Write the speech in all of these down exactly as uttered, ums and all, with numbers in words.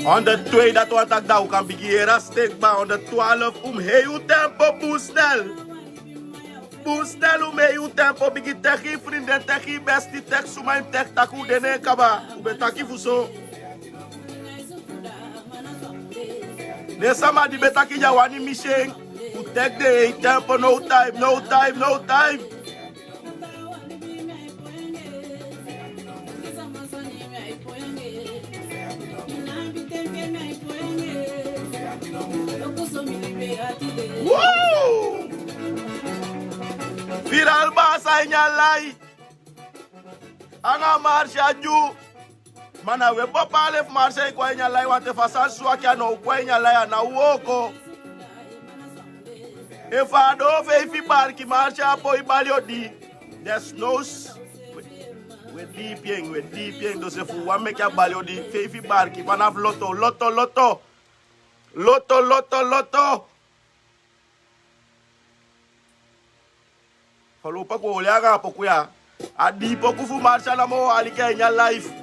Honderd twee, dati wani taki dan un kan bigin yere a stekba. Honderd twaalf, un mus hei un tempo, bun snel. Bun snel, un mus hei un tempo, bigin teki yu frinden, teki yu besti, teki suma yu mus teki, taki un de na en kaba. Un ben taki fu so. Den sama di ben taki den á wani misi en, un teki den hei tempo, no time, no time, no time. Wow! Viral Basi a ini a lai. Anga Marcia Dyu. Ma na we bepalen fu Marcia e kon a ini a lai, want efu a sani swaki a no o kon a ini a lai, a no o wooko. Efu a doo feifi barki, Marcia á poi bali odi. Desnoods, we diipi en, we diipi en. Dus efu u wani meke a bali odi, feifi barki, vanaf loto, loto, loto. Loto, loto, loto. Voorlopig we oli anga a poku ya. A dii poku fu Marcia namo we aliki a ini a live.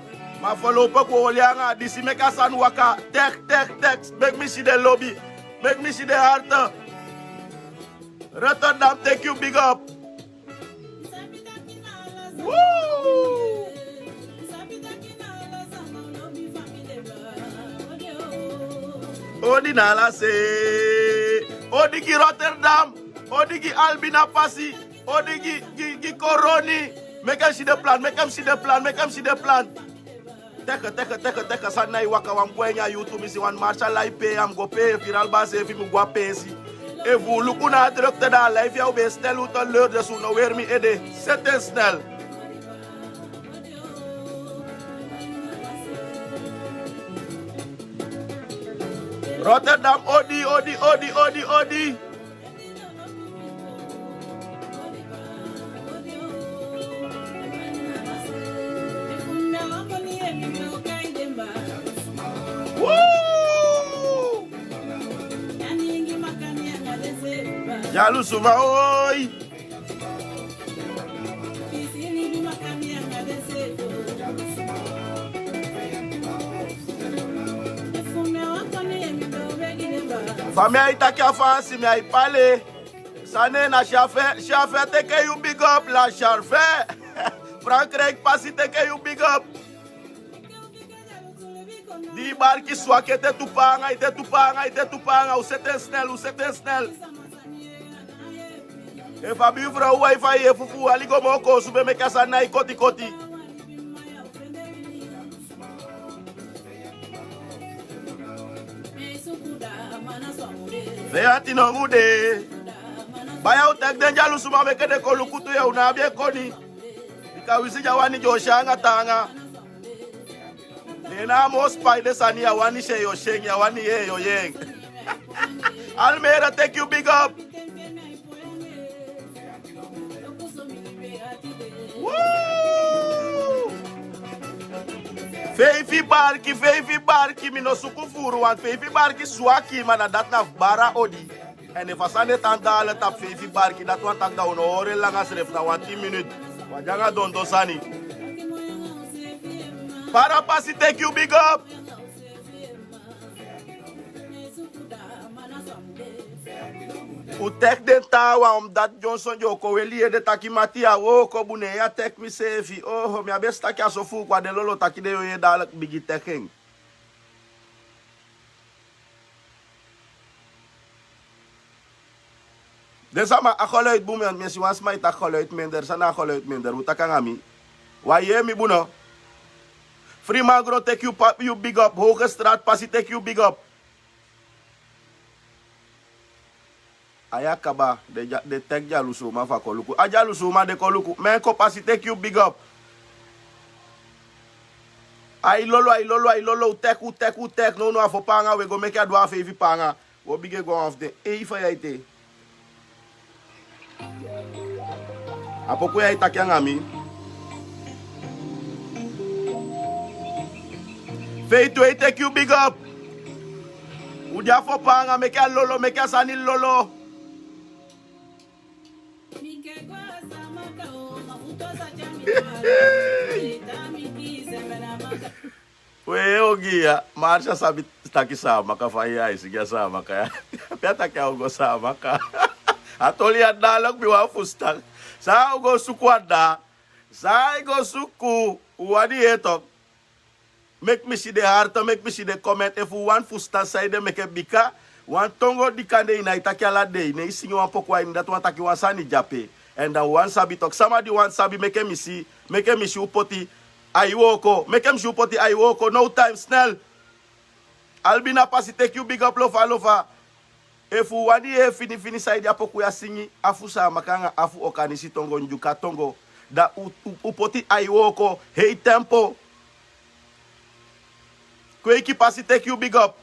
Ma voorlopig we oli anga a disi, meki a sani waka. Tek, tek, tek. Meki mi si den lobi. Meki mi si den harte. Rotterdam, teki yu, big up. Woo! Odi na ala se. Odi gi Rotterdam. Odi gi Albina Pasi. Odi gi, gi, gi Koroni. Meki en si den plan, meki en si den plan, meki en si den plan. Teke, teke, teke, teke, sani na e waka. Wan bun a ini a YouTube, mi si wan Marcia lai pe, a mus go pe, Viral Basi seefi mus go a peesi. Efu un luku na a drukte, dan a live ya o ben stel un te leur, dus un no weri mi ede. Seti en snel. Rotterdam, odi, odi, odi, odi, odi. Woo! Dyalusuma, oi. Fa mi e taki a Faansi, mi e pale. Sani na Sharfe, Sharfe teke yu, big up la Sharfe. Frankrijk Pasi teke yu, big up. Di barki swaki, ete tu panga, ete tu panga, ete tu panga, un seti en snel, un seti en snel. Efu a buurvrouw wifi e fufuu, ali go moo koosube, meki a sani na e koti koti. Feyanti no mu de. Baya, un taki den dyalusuma meke den kon luku tu, ya un no abi en koni. Bika wi si den a wani dyonsi anga taanga. Ne na a moo spaide sani, ya wani si en, yo si en, ya wani yee, yo yee en. Almere, teki yu, big up. Woo! Feifi barki, feifi barki, mi no suku furu, want feifi barki swaki, ma na dati na fu bari a odi. Èn efu a sani e tan dala tapu feifi barki, dati wani taki dan un no hori en langa srefi, na wan tin miniti. Wan dyanga dondon sani. Para Pasi, teki yu, big up. Un teki den taawan, omdat Johnson di o kon weli yu ede taki mati, a wooko bun, ne yu á teki mi seefi. Oho, mi á be si taki a so fuuku a de. Lolo taki den o yee, dala bigin teki en. Den sama, a geluid bun, mi e si wan sma e taki geluid minder. San na a geluid minder? Un taki anga mi. Un á yee mi bun no? Freeman Gron, teki yu, pa, yu, big up. Hoge Straat Pasi, teki yu, big up. A ya kaba, den dya, den teki dyalusu uman fu a kon luku. A dyalusu uman de kon luku. Menko Pasi, teki yu, big up. Ai lolo, ai lolo, ai lolo, un teki, un teki, un teki. Nownow a fo paanga, we go meke a du a feifi paanga. Wo bigin e go a wan fu den. Ei, fa yu e taki. A poku ya e taki anga mi. Fei tu e teki yu, big up. Un de a fo paanga, meke a lolo, meke a sani lolo. We, ogii ya, Marsha sabi taki Saamaka fa yu e singi a Saamaka ya. Pe a taki a o go Saamaka. A toli ya daalok mi wani fusutan. San a o go suku anda? San a e go suku? Un wani yee tok. Meki mi si den harta, meki mi si den comment. Efu un wani fusutan saide meke, bika wan tongo di kande i nái taki ala dei, ne i singi wan poku a ini, dati wani taki wan sani de ape. Èn da un wani sabi tok. Sama di wani sabi, meke mi si, meke mi si un poti ai wooko, meke mi si un poti ai wooko. No time, snel. Albina Pasi, teki yu big up, lofa, lofa. Efu un wani yee finifini saide a poku ya singi, afu Saamaka anga afu Okanisi tongo, Ndyuka tongo, da un, un, un poti ai wooko, hei tempo. Kweiki Pasi, teki yu big up.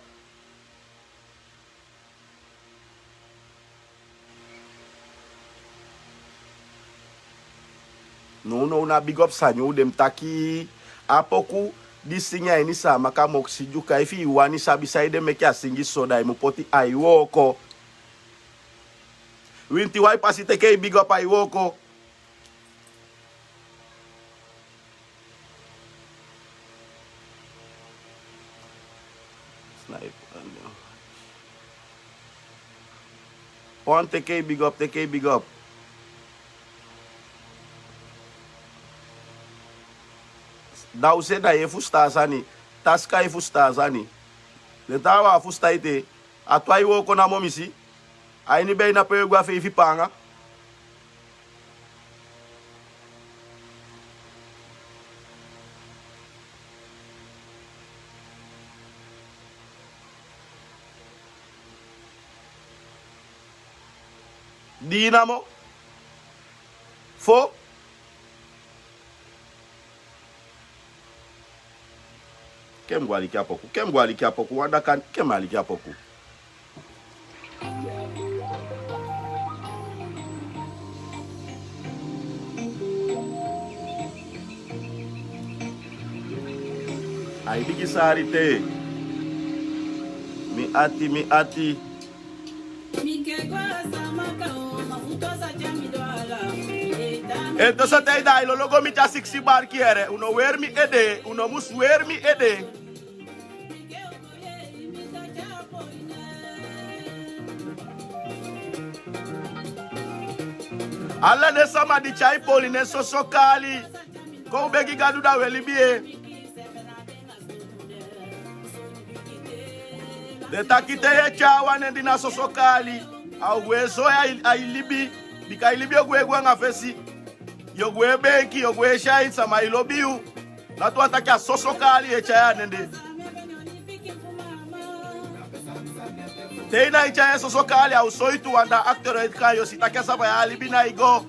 Nownow na big up sani u de. Mi taki a poku di singi a ini Saamaka, moksi Ndyuka, efu i wani sabi saide meke a singi so, da i mu poti ai wooko. Winti Wai Pasi, teke i big up, ai wooko. Snipe. Pon, teke i big up, teke i big up. Da u se da yu e fusutan a sani. Taska e fusutan a sani. Den taawan á fusutan ete. A tu ai wooko namo mi si. A ini bei na pe yu e go a feifi paanga. Dii namo. Fo. Ke mi go aliki a poku, ke mi go aliki a poku, wan daka, ke mi aliki a poku. Ai bigi sari te. Mi ati, mi ati. E, dus a tei da ai lolo go miti a siksi barki here. Un no weri mi ede, un no mus weri mi ede. Ala den sama di tyai Pauline soso kaali, kon u begi Gadu da u e libi, e. Den taki te yu e tyai a wan nen di na soso kaali, a o gwe so a i, a i libi, bika i libi o gwe gwe anga fesi. Yu o gwe beenki, yu o gwe syain, sama e lobi yu. Dati wani taki a soso kaali yu e tyai a nen de. Te i nái tyai en soso kaali, a o soi tu wan dei, achteruit gaan, yu o si taki a saba ya, a libi nái go.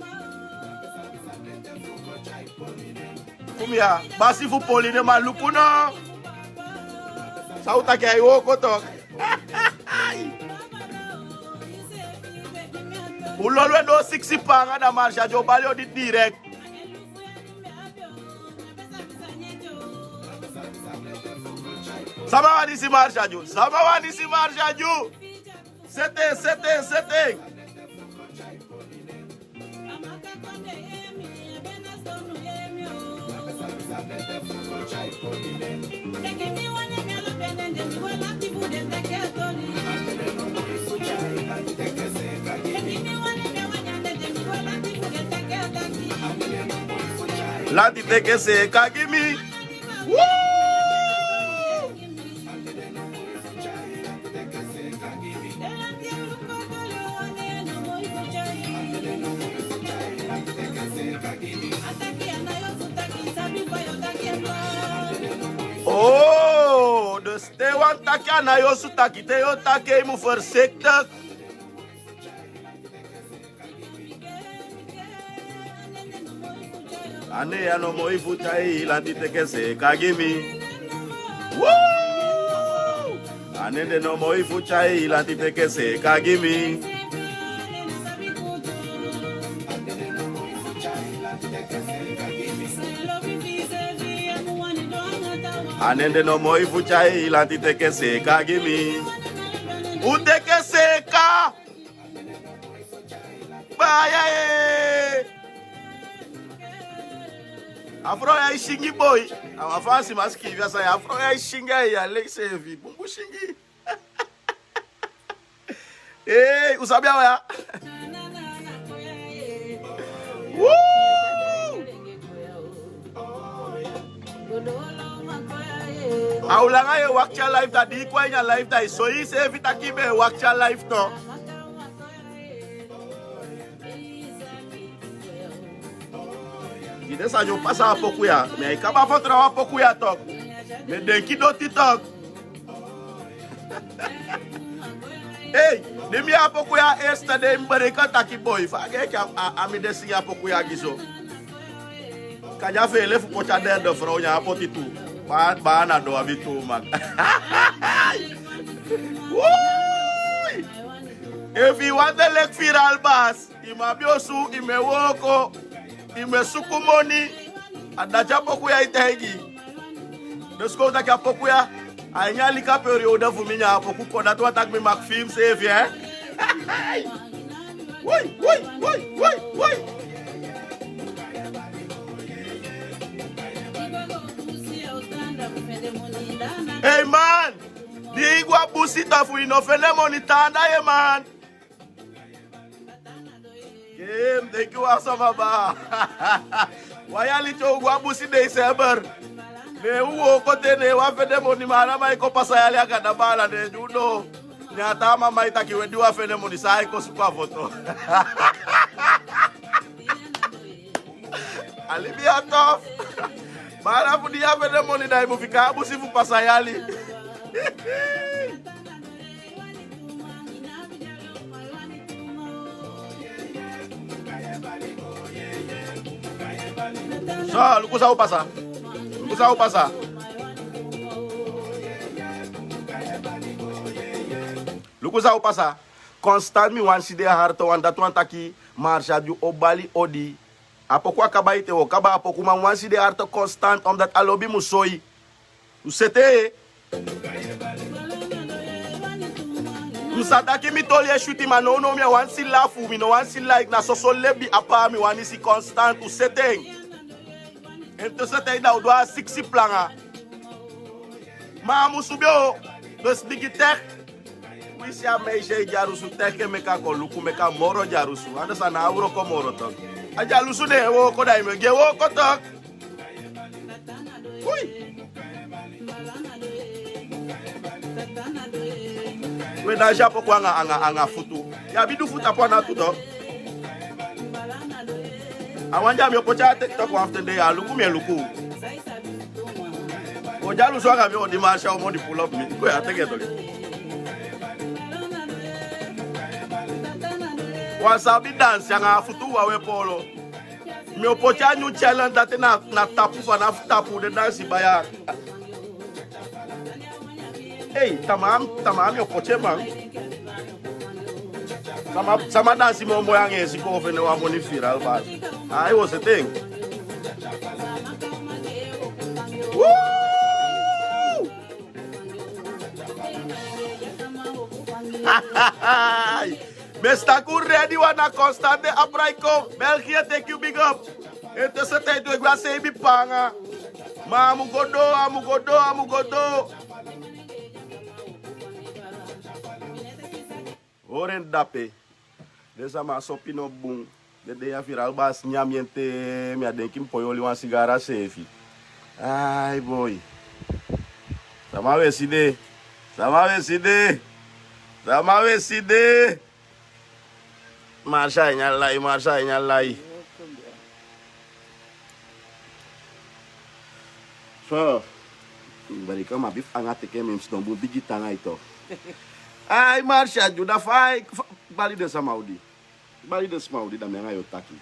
Kon mi ya, basi fu Pauline, ma luku no. San u taki, ai wooko tok. Un lolo e doo siksi paanga, da Marsha Joe bali odi direct. Sama wani si Marsha Joe, sama wani si Marsha Joe. Sete, sete, sete. Lanti teke seeka gi mi. Woo! Oh, dus te wan taki a na yu osu taki, te yu o taki, i mu voorzichtig. A nen ya no moi fu tyai, lanti teke seeka gi mi. Woo! A nen de no moi fu tyai, lanti teke seeka gi mi. A nen de no moi fu tyai, lanti teke seeka gi mi. Un teke seeka. Baya, eh. A frow ya e singi boi. A wan fu a sma skiifi a sani ya. A frow ya e singi, a e leki seefi bunbun singi. Ei, un sabi a wan ya. Woo! A o langa yu e wakti a live, da di i kon a ini a live, da i soi iseefi taki i ben e wakti a live, no? Di den sani o pasa a poku ya. Mi e kaba fu trawan a poku ya tok. Mi e denki doti tok. Ei, di mi yee a poku ya, a eerste dei mi bereken taki boi, fa a gei enke a, a, a mi de singi a poku ya gi so. Kande a feele fu poti a derde frow, nyan a poti tu. Baa, baa na don abi tu, man. Woi! Efu i wani de leki Viral Bas, i mu abi osu, i mu e wooko, i mu e suku moni. A dati a poku ya e taigi. Den sikowtu taki a poku ya, a ini a lika periode fu mi nyan a poku kon, dati wani taki mi mag fii miseefi, eh? Woi, woi, woi, woi, woi. Ei, man! Di i go a busi, da fu i no fende moni, tan anda ye, man. Game, thank you, Asama Ba. Wan yali te un go a busi december. Ne un wooko te, ne wan fende moni, ma ala man e kon pasa yali a ganda baala, ne di un doo. Ne a taa mama e taki we di wan fende moni, san ai kon suku a foto. A libi ya tof. Baala, fu di i á fende moni, da i mu fika a busi fu pasa yali. So, luku san o pasa. Luku san o pasa. Luku san o pasa. Constant mi wani si den harto, want dati wani taki Marsha Dyu o bali odi. A poku á kaba ete, wi o kaba a poku, ma mi wani si den harto constant, omdat a lobi mu soi. Un sete. Mi sa taki mi toli e switi, ma nownow mi e wani si lafu, mi no wani si like, na soso lebi a paa mi wani si constant, un sete. En te sete, da un du a siksi planga. Ma a musu be o, dus bigi tek. Wi si a meisje e dyarusu, teke meki a kon luku, meki a moro dyarusu. Anders a ná a wroko moro tok. A dyarusu ne e wooko, da i mu e gi en wooko tok. Ui. We, na si a poku anga, anga, anga futu. Yu abi du fu tapu ana tu tok. A wan di a mi o poti a TikTok wan fu ten de, yu á luku mi e luku. O dyalusu anga mi, o di Marsha o moni pull up mi. Kon ya teke toli. Wan sabi dansi anga a futu, wan we polo. Mi o poti a nyun challenge, dati na, na tapu, fanafu tapu den dansi baya. Ei, tamaa, tamaa mi o poti en, man. Sama, sama dansi moo moi anga en sikoo fende wan moni Viral Bas. Ai, wo sete en. Woo! Mesta ku ready wan na Constante Apraiko, België, thank you, big up. En tussentijd we gwa sebi panga. Ma a mu go doo, a mu go doo, a mu go doo. Hori en dape. Den sama, a sopi no bun. Den dei ya Viral Bas nyan mi en te, mi á denki mi poi oli wan sigara seefi. Ai boi. Sama we si de. Sama we si de. Sama we si de. Marsha e nyan lai, Marsha e nyan lai. So, mi bari kon, ma bif anga teke mi, mi sidon bun bigi tan na yu tok. Ai, Marsha, Juda, fa i, fa, bali den sama odi. Bali den sama odi, da mi anga yu o taki.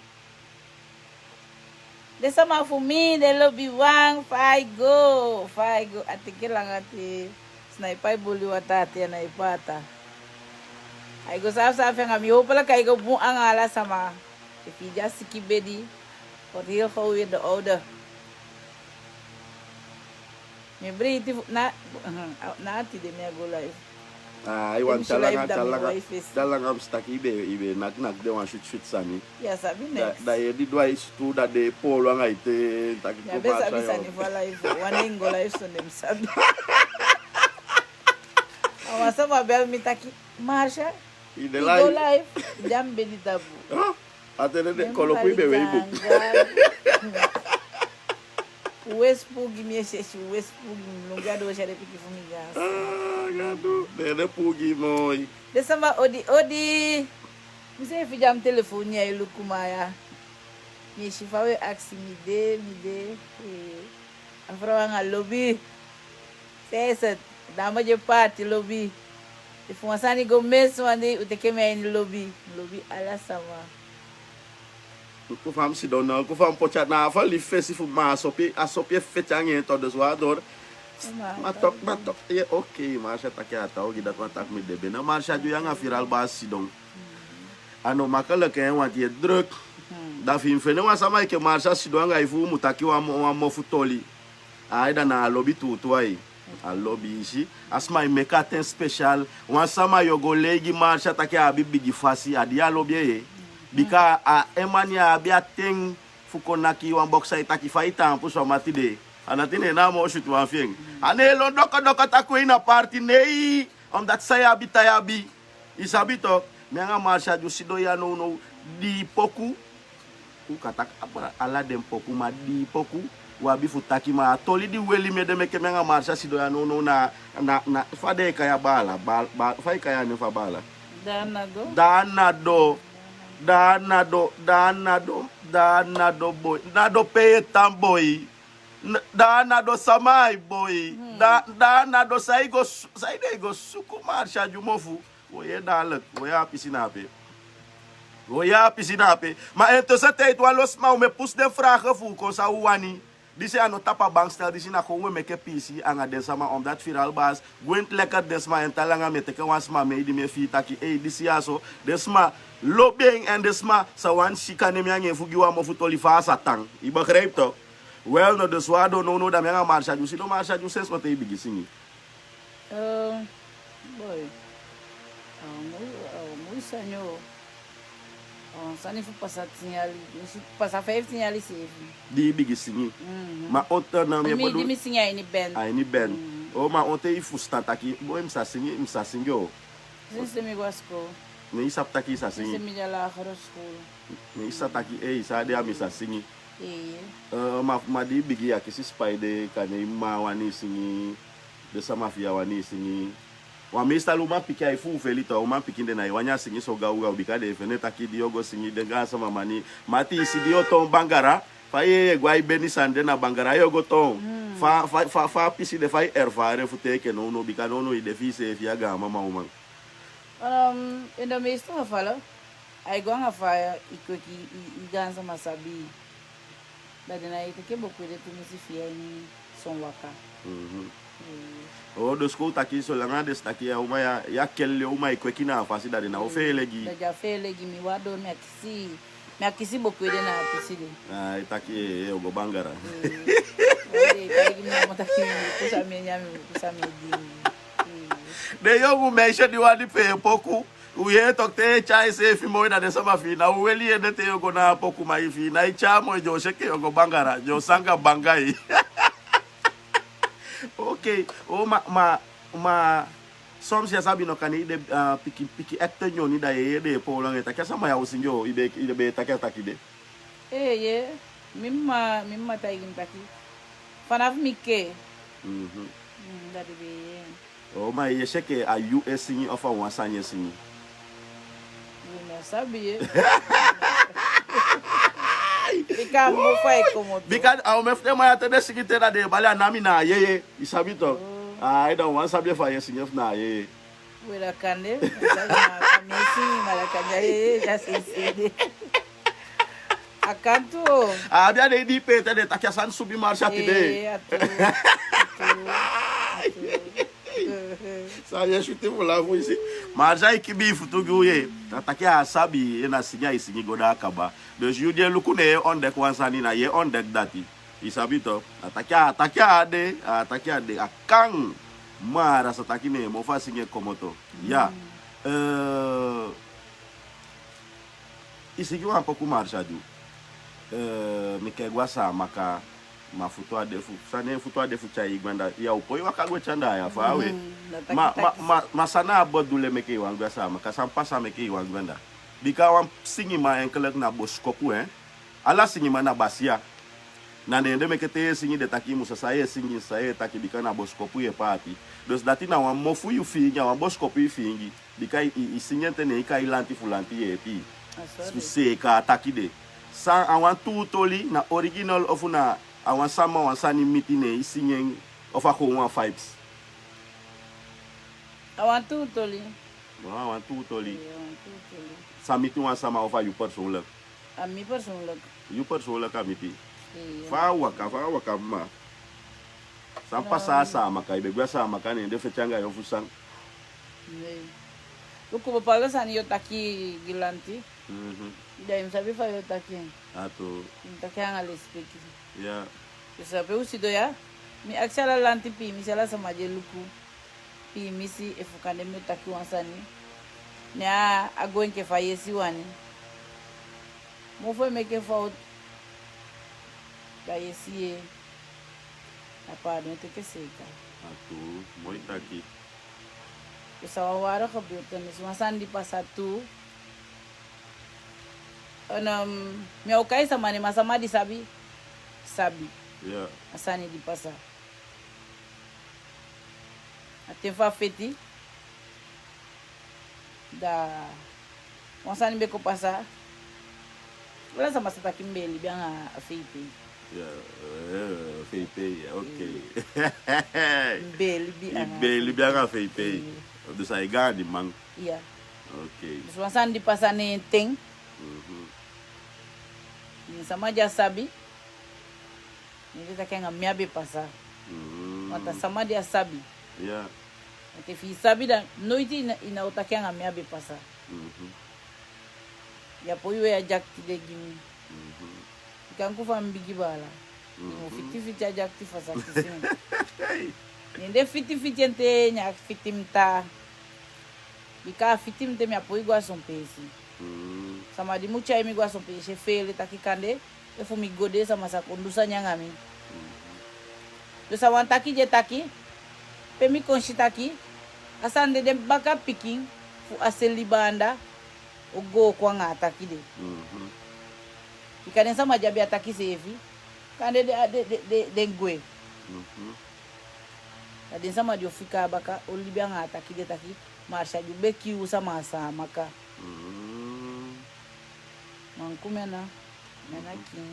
Den sama fu mi, den lobiwan, fa i go, fa i go, a teke langa te. Sniper e boli wata, a te a na e pata. Ai go safi safi anga mi, hopelijk ai go bun anga ala sama. Efu i de a siki bedi, word heel gauw weer de oude. Mi breiti fu, na, na tide mi a go live. Ah, i wani tala nga, tala nga, tala nga mi si taki i be, i be nak nak den wan switi switi sani. Ya sabi neks. Da ye di du a i sutu da de polo anga i te taki. Ya be sabi sani fu a life. Wan ingo life so dem sabi. A wan sama bel mi taki Marsha, i de life. Di a mi be di tapu. A te den de koloku i be wei bun. Wesi puu gi mi esesi, wesi puu gi mi lon. Gado wesi a den pikin fu mi gaan. Gado den de puu gi moi. Den sama odi odi. Mi seefi di a mi telefoni ya e luku mi ya. Mi e si fa we aksi mi de mi de. A frow anga lobi. Sese, dama di e paati lobi. Efu wan sani go mesi wan dei u teke mi a ini lobi. Lobi ala sama. Luku fa mi sidon na luku fa mi poti a na a fa libi fesi fu mi ma a sopi a sopi e feti anga en to dus wan a dori. Ma tok ma tok. Ye okei ma a si a taki a taw gi dati wan taki mi de bena ma a si a di u yu anga firi alba a sidon. A no makeliki en wanti e druk. Da fi mi fende wan sama enke ma a si a sidon anga yu fu u mu taki wan mofu toli. Ai da na a lobi tuutuu ai. A lobi i si. A sma e meke a ten spesial. Wan sama yu o go lei gi marsi a taki a abi bigi fasi a di a lobi en ye. Bika a en man ya abi a ten fu kon naki yu wan boksa e taki fa i taampu so a mati de. A nati ne en na a moo sutu wan fi en. A ne e lon doko doko taki wei na parti nei. Omdati san yu abi tan yu abi. I sabi tok? Mi anga marsi a di u sidon ya nownow. Dii poku. U kan taki abra ala den poku ma dii poku. U abi fu taki ma a toli di weli mi ede meke mi anga marsi a sidon ya nownow na na fa den e kai a baala. Fa e kai a nen fu a baala? Daanado. Daanado. Daanado. Daanado. Daanado boi nado pe yu e tan boi. Daanado sama ai boi. Daanado san i go san i den e go suku marsi a di u mofu. Wo yee daaliki wo yee a pisi na ape. Wo yee a pisi na ape. Ma en tese teiti wan lo sma u mu e pusu den fraage fu u kon san u wani. Disi a no tapu a bankstel disi na kon u mu e meke piisii anga den sama omdati firi albas. Gwenti leker den sma en tan langa mi e teke wan sma mei di mi e fii taki ei disi ya so den sma lobi en èn den sma sa wani si kande mi anga en fu gi wan mofu toli fa a sa tan. I begripi to? Wel no den swa a don nownow da mi anga marsi a di u sidon marsi a di u sensi o te i bigin singi. Boi. A wan moi sani o. A wan sani fu pasa tin yali. Pasa fiftin yali seefi. Di i bigin singi. Ma onten na mi e bodu di mi singi a ini ben a ini ben. O ma onten i fustan taki boi mi sa singi mi sa singi o. Sensi mi go a skol. Ne i sabi taki i sa singi. Sensi mi de a lagere skol. Ne i sa taki ei san a de a mi sa singi. Ma di i bigin ya kisi spai de kande i mma a wani i singi. Den sama fi yu a wani i singi. Wan meestal umanpikin a e fuufeli tu a umanpikin den na e wani a singi so gawgaw bika den e fende taki di yu o go singi den gaansama mani. Mati i si di yu o toon bangara fa yu e go a i beni sani den na bangara yu o go toon. Fa a pisi de fa i erfari en fu te enke nownow bika nownow i de fi iseefi a gaanmama uman. Endo meestal a fala. Ai go anga fa i kweki i gaansama sabi. Da den na e teke boku ede tumisi fi a ini son waka. O dus kon u taki solanga den si taki a uman ya kel le uman e kweki na a fasi da den na o feele gi. Da den a feele gi mi wan don mi a kisi mi a kisi boku ede na a pisi de. Ai taki e o go bangara. Den yongu mensi di wani pee poku. U yee toki te e tyai seefi moi na den sama fi na u weli yu ede te yu o go na a poku ma i fi na i tyai moi den o si enke yu o go bangara den o sanga banga i. Okei. O ma ma ma soms ya sabi no kande i de pikin pikin ekte nyoni da yu e yee den e pow langa e taki a sama ya o singi o i be e taki a taki de. Eeye. Mi mma mi mma taigi mi taki fanafu mi kee. Dati be yee. O ma yu e si enke a yu e singi ofu a wan sani e singi. Yu na sabi ye. Bika a omen fu den man ya te den singi te na den e bali a nami na a yeye. I sabi to? Ai da wan sabi efu a yu e singi efu na a yeye. We da kande. A mi e singi ma da kande a yeye e dya sensede. A kan tu o. A abi a dei di i pee te den taki a sani subi marsi a tide. San yu e switi fu lafu i si. Marsi a e kibii futu gi u ye. A taki a sabi en na singi a e singi go da a kaba. Dus yu di e luku ne yu e ondeki wan sani na yu e ondeki dati. I sabi to? A taki a a de. A kan. Mara sa taki ne en mofu a singi e komoto. Ya. Eh, i singi wan poku Marsha du. Eh, mi ke gwa Saamaka. Ma futu a de fu, sani en futu a de fu tyai i gwe anda. Ya o poi waka gwe te anda ya fa a we. Ma, ma, ma, ma san na a bodule meke i wani gwe a Saamaka? San pasa meke i wani gwe anda? Bika wan singiman enkelek na bosikopu, eh. Ala singiman na basiya. Na ne en de meke te yu e singi den taki i mu sa san yu e singi, san yu e taki, bika na bosikopu yu e paati. Dus dati na wan mofu yu fiingi, a wan bosikopu yu fiingi. Bika i, i, i singi en te ne i kai lanti fu lanti yeepi i fu seeka a taki de. San a wan tuu toli, na original ofu na a wan sama wan sani miti ne i singi en, ofu a kon wan vibes? A wan tuu toli. A wan tuu toli. San miti wan sama ofu a yu persoonlijk? A mi persoonlijk. Yu persoonlijk a miti. Fa a waka, fa a waka mma? San pasa a Saamaka, i be gwe a Saamaka ne en de feti anga yu ofu san? Luku, bepaalde sani yu o taki gi lanti. Da yu mu sabi fa yu o taki en. A tu. Yu mu taki anga lesipeki. Ya. Yu sabi pe u sidon ya. Mi akisi ala lanti, piimisi ala sama di e luku. Piimisi efu kande mi o taki wan sani, ne a go enke fa yesi wani. Mofu e meke fowtu, da yesi ye. A paadon e teke seeka. A tu, moi taki. Yu sa wan wari gebeurtenis, wan sani di pasa tu. Mi o kai sama nen, ma sama di sabi, sabi a sani di pasa. A ten fu a feti, da wan sani be kon pasa. Ala sama sa taki mi be e libi anga a fei pei. Ya, eh, fei pei, ok. Mi be e libi anga fei pei. Dus a e gaandi man. Ya. Ok. Dus wan sani di pasa na en ten. Den sama di á sabi. Ne den taki anga mi a be pasa. Want a sama di á sabi. Ya. Want efu i sabi, da noiti i na, i na o taki anga mi a be pasa. Ya poi we a dyakti de gi mi. I kan kon fa mi bigi baala. I mu fiti fiti a dyakti fu a sa kisi mi. Ne den fiti fiti en te, ne a fiti mi taa. Bika a fiti mi te mi á poi go a son peesi. Sama di mu tyai mi go a son peesi e feele taki kande efu mi go de sama sa kon du sani anga mi. Dus a wan taki di e taki, pe mi kon si taki a sani de, den baka pikin fu a se liba anda o go kon anga a taki de. Bika den sama di abi a taki seefi, kande den, den, den, den, den gwe. Da den sama di o fika a baka o libi anga a taki de taki, Marsha di o be kii u sama a Saamaka. Man ku mi ana, mi ana kin.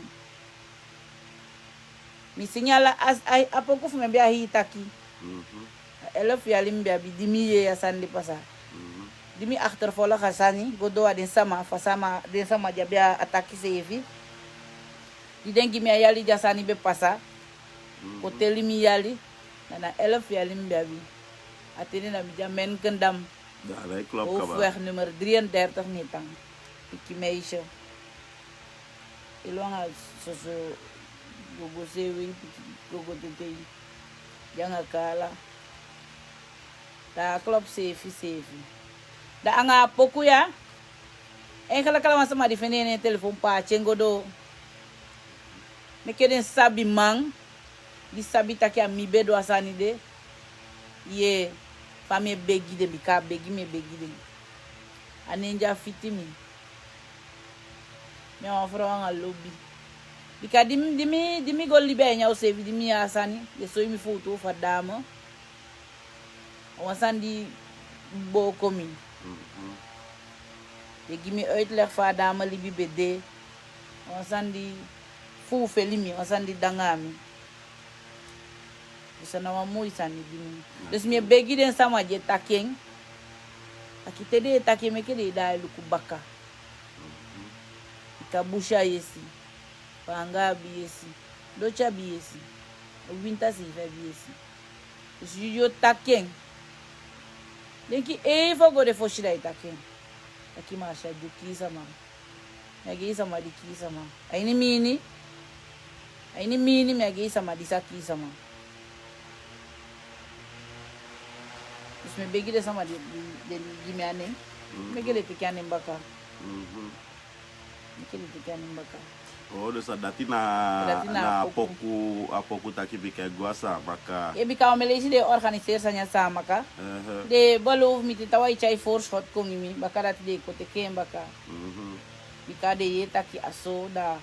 Mi singi ala a, a, a poku fu mi be a hii taki. A elf yali mi be abi di mi yee a sani de pasa. Di mi achtervolg a sani go doo a den sama, fu a sama, den sama di abi a taki seefi. Di den gi mi a yali di a sani be pasa. Kon teli mi yali, na na elf yali mi be abi. A ten de na mi de a Menkendam. Hoofdweg nummer drieëndertig ne tan. Pikin meisje. Yu lon anga soso gogo seefi, pikin gogo tetei. Yu anga kaala. Da a klop seefi seefi. Da anga a poku ya. Enke ala wan sama di fende en na en telefon paati en go doo. Meke den sabiman di sabi taki a mi be du a sani de. Yee, fa mi e begi den, bika a begi mi e begi den. A nen di a fiti mi. Mi a wan frow anga lobi. Bika di mi, di mi, di mi go libi a ini a u seefi, di mi yee a sani, den soi mi foto fu a dame. A wan sani di booko mi. Den gi mi uitleg fa a dame libi be de. A wan sani di fuufeli mi, a wan sani di de anga mi. Dus a na wan moi sani gi mi. Dus mi e begi den sama di e taki en. Taki te den e taki en, meke den e daai luku baka. Bika busi a yesi. Paanga abi yesi. Doti abi yesi. Winta seefi abi yesi. Dus yu, yu o taki en. Denki ei fu o go de fosi da i taki en. Taki Marsha di o kii sama. Mi á gei sama di kii sama. A ini mi ini. A ini mi ini mi á gei sama di sa kii sama. Mi e begi den sama di, di, di gi mi a nen. Meke den teki a nen baka. Meke den teki a nen baka. Oh, dus a dati na, dati na na a poku. Poku, a poku taki bika e go a Saamaka. Ye, bika wan leisi den e organiseri sani a Saamaka. Den e belofu mi te taawan e tyai voorschot kon gi mi, baka dati den e kon teki en baka. Bika den yere taki a so, da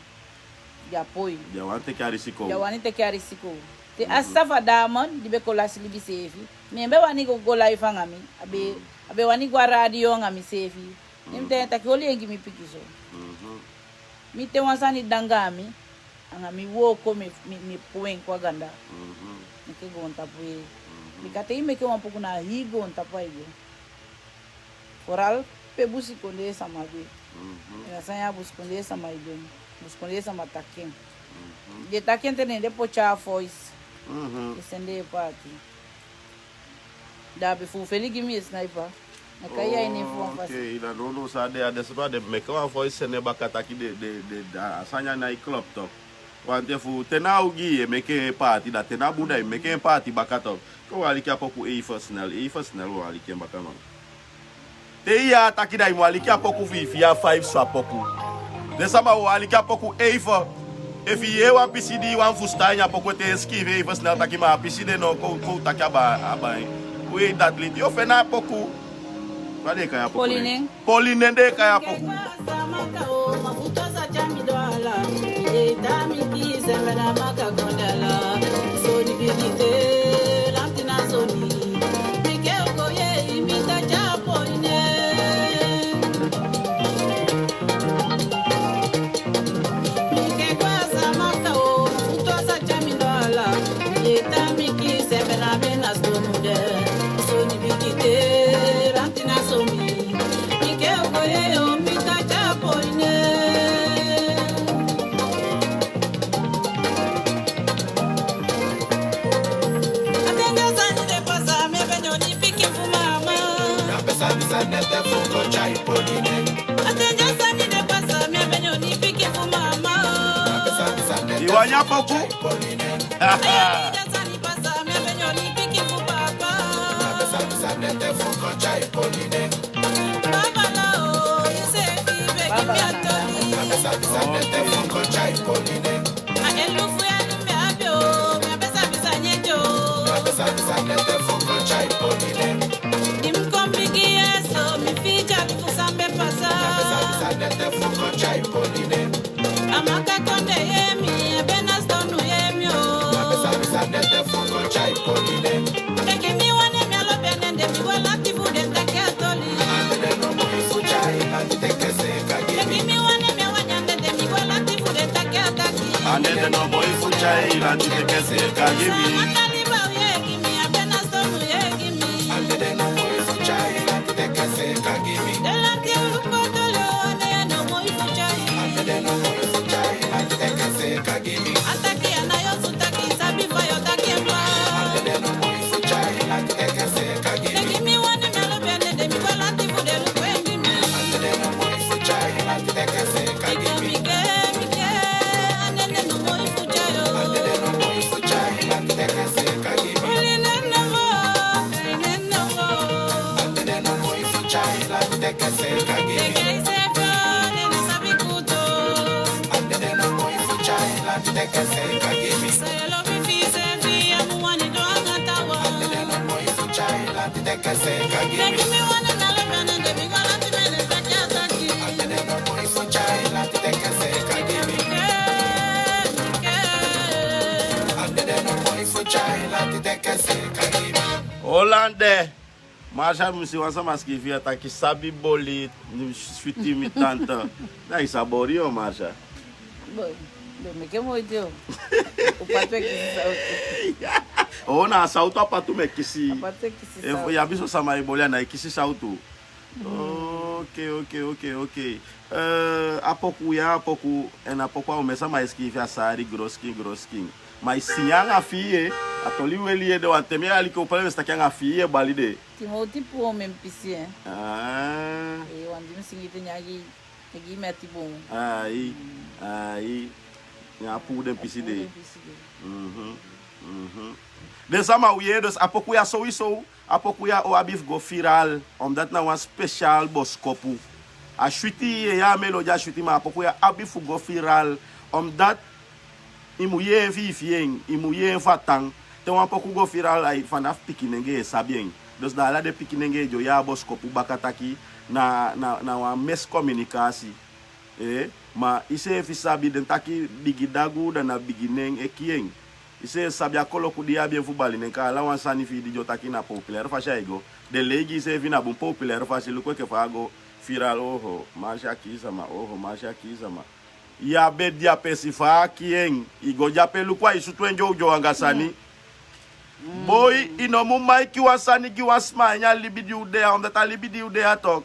den á poi. Den á wani teki a risiko. Den á wani teki a risiko. Te a sisa fu a dame di be kon lasi libi seefi, mi en be wani go, go live anga mi. A be, a be wani go a radio anga mi seefi. Ne mi taigi en taki oli en gi mi pikinso. Mi te wan sani de anga mi, anga mi wooko mi, mi, mi puu en kon a ganda. Meke goontapu yee. Bika te i meke wan poku na a hii goontapu ai go. Vooral pe busikondee sama de. Na sani ya busikondee sama e du en. Busikondee sama taki en. Den taki en te den de poti a voice. Den sende en paati. Da a be fu feli gi mi e sniper. Na kai ya ini fu wan fasi. Okay, i da no no sa de a desma den meke wan voice sende baka taki den, den, den, a sani ya nái klop toch. Want efu te na ogii e meke paati, da te na bun da i meke en paati baka toch. Kon wi aliki a poku even snel, even snel wi aliki en baka man. Te i yee a taki da i mu aliki a poku fu i fi a vibes fu a poku. Den sama wi aliki a poku even. Efu i yee wan pisi di i wani fusutan ini a poku, te i skiifi even snel taki ma a pisi de no, kon, kon taki a ba, a ba en. Wi dati liti. Yu o feni a poku. Fa den e kai a poku? Polinen. Polinen den e kai a poku. I wani a poku? Holande. Marsha, mi si wan sama skrifi ya taki sabi boli, switi mi tante. Na i sa bori yo, Marsha. Bon, bon, meke moiti yo. O patu e kisi sautu. O, na sautu a patu e kisi. A patu e kisi sautu. Efu ya abi son sama e boli, a nái kisi sautu. Ok, ok, ok, ok. Eh, a poku ya, a poku, èn a poku a omen sama e skrifi a sari groskin, groskin. Ma i singi anga fii, a toli weli ede, wan ten mi e aliki o pale mi e si taki anga fii e bali de. Timoti puu omen pisi, eh. Ah. Eh, wan di mi singi te nyan gi, te gi mi a ti bun. Ai, ai. Nyan puu den pisi de. Puu den pisi de. Mhm, mhm. Den sama u yee, dus a poku ya sowieso. A poku ya o abi fu go viral, omdat na wan special boskopu. A switi, yu e yee a melodi a switi, ma a poku ya abi fu go viral, omdat i mu yee en fi i fii en, i mu yee en fu a tan. Te wan poku go viral, ai, fanafu pikinenge e sabi en. Dus da ala den pikinenge e o yee a boskopu baka taki na, na, na wan miscommunicatie. Eh, ma iseefi sabi den taki bigi dagu da na bigi nen e kii en. Iseefi sabi a koloku di i abi en fu bali nen, ka ala wan sani fi i di i o taki na populair fasi ai go. Den lei gi iseefi na bun populair fasi, luku enke fa a go viral, oho, Marcia kii sama, oho, Marcia kii sama. Ya be de a pesi fa a kii en, i go de ape, luku a i sutu en dyowdyow anga sani. Boi, i no mu maiki wan sani gi wan sma a ini a libi di u de ya, omdat a libi di u de ya tok.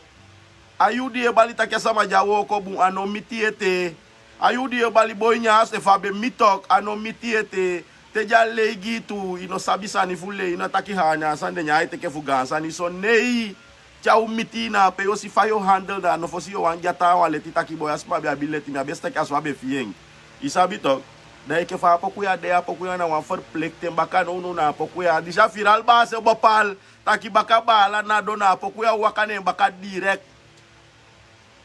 A yuu di yu e bali taki a sama di a wooko bun, a no miti yu ete. A yuu di yu e bali boi nyan a se fa a be mi tok, a no miti yu ete. Te di a lei gi i tu, i no sabi sani fu lei, i no taki haa nyan a sani de nyan ai teke fu gaan sani so, nei. Te a o miti i na ape yu o si fa yu o handel, da a no fosi yu o wani gi a taawan leti taki boi, a sama be abi leti, mi á be si taki a so a be fii en. I sabi tok. Da enke fa a poku ya de, a poku ya na wan verplichting baka nownow na a poku ya. Disi a viral baase bepal. Taki baka baala Nado na a poku ya waka na en baka direct.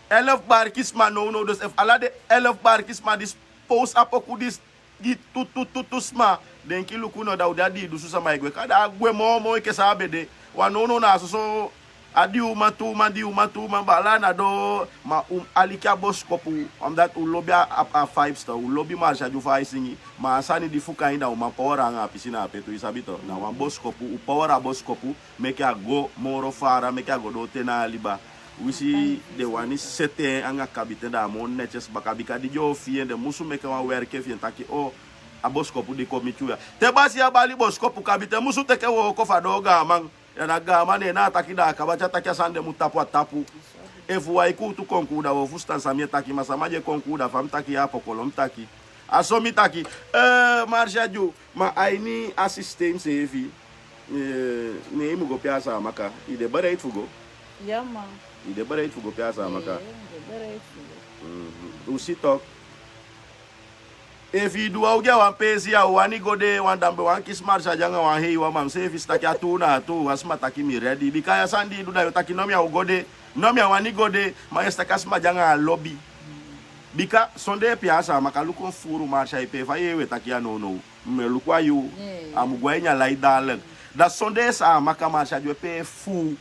Elf barki sma nownow, dus efu ala den elf barki sma disi post a poku disi gi tu, tu, tu, tu sma, denki luku no, da u de a dii dusu sama e gwe, ka da a gwe moo moo enke san a be de. Wan nownow na a soso, a dii uman tu uman, dii uman tu uman, baala Nado, ma u mu aliki a boskopu, omdat u lobi a, a, a vibes tu, u lobi Marcia Dyu fa ai singi, ma a sani di fuka en, da u man power anga a pisi na ape tu, i sabi tok. Na wan boskopu, u power a boskopu, meke a go moro fara, meke a go doo te na a liba. Winsi den wani seti en anga kabiten, da a moo netyes baka, bika di den o fii en, den musu meke wan werke fi en taki, o, a boskopu di kon miti u ya. Te basiya bali boskopu, kabiten musu teke wooko fu a doo gaaman. Ya na gaaman, ne na a taki, da a kaba, te a taki a sani de mu tapu, a tapu. Efu wan e kuutu konkuu, da u o fusutan san mi e taki, ma sama di e konkuu, da fa mi taki ya, a pokolo mi taki. A so mi taki, eh, Marcia Dyu, ma a ini a systeem seefi, eh, ne i mu go pe a Saamaka, i de bereid fu go? Ya man. I de bereid fu go pe a Saamaka? Eh, mi de bereid fu go. Mhm. U si tok. Efu i du wan ogii a wan peesi ya, u wani go de, wan dan be wani kisi Marcia Dyu anga wan heiwan, ma mi seefi si taki a tuu na a tuu, wan sma taki mi ready. Bika a sani di i du, da yu o taki no, mi á o go de, no, mi á wani go de, ma yu e si taki a sma de anga a lobi. Bika sondee pe a Saamaka, luku en fuuru Marcia e pee, fa yu e wei taki ya nownow. Mi e luku a yuu, a mu go a ini a lai daalek. Da sondee Saamaka Marcia Dyu e pee fuu,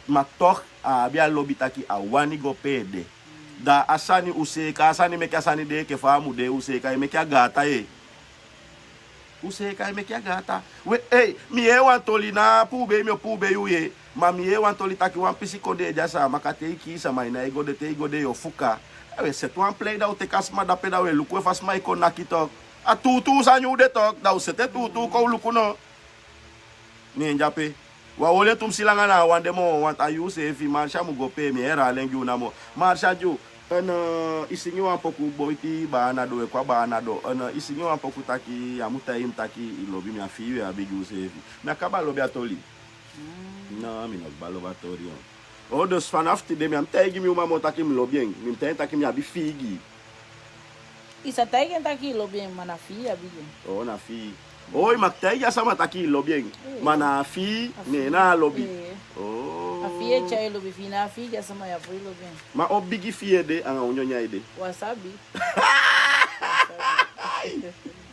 ma toch a abi a lobi taki a wani go pe en de. Da a sani u seeka, a sani meke a sani de enke fa a mu de, u seeka e meke a gaata ye. U seeka e meke a gaata. We, ei, mi yee wan toli, na puubei mi o puubei u ye. Ma mi yee wan toli taki wan pisi kondee de a Saamaka, te i kii sama i nái go de, te i go de yu o fuka. We seti wan plei, da u teke a sma dape, da u e luku en fa sma e kon naki tok. A tuutuu sani u de tok, da u seti en tuutuu kon u luku no. Ne en de ape. Wan oli en tumsi langa na a wan de moo, want a yuu seefi Marcia mu go pe, mi e herhaal en gi u namo. Marcia Dyu, en, eh, i singi wan poku boiti Baa Nado, we kon a Baa Nado. En, eh, i singi wan poku taki, ya mu taigi mi taki i lobi mi, a fii yu e abi gi u seefi. Mi á kaba lobi a toli. No, mi no kaba lobi a toli, o. O, dus fanafu tide mi á mu taigi mi uman moo taki mi lobi en. Mi mu taigi en taki mi abi fii gi i. I sa taigi en taki i lobi en, ma na fii i abi gi en. O, na fii. O, i mag taigi a sama taki i lobi en. Eh. Ma na a fii, a fii, ne na a lobi. Eh. O. A fii e tyai lobi, efu i ná abi fii gi a sama, ya poi lobi en. Ma on bigi fii ede, anga on nyoni a ede? Wan sabi.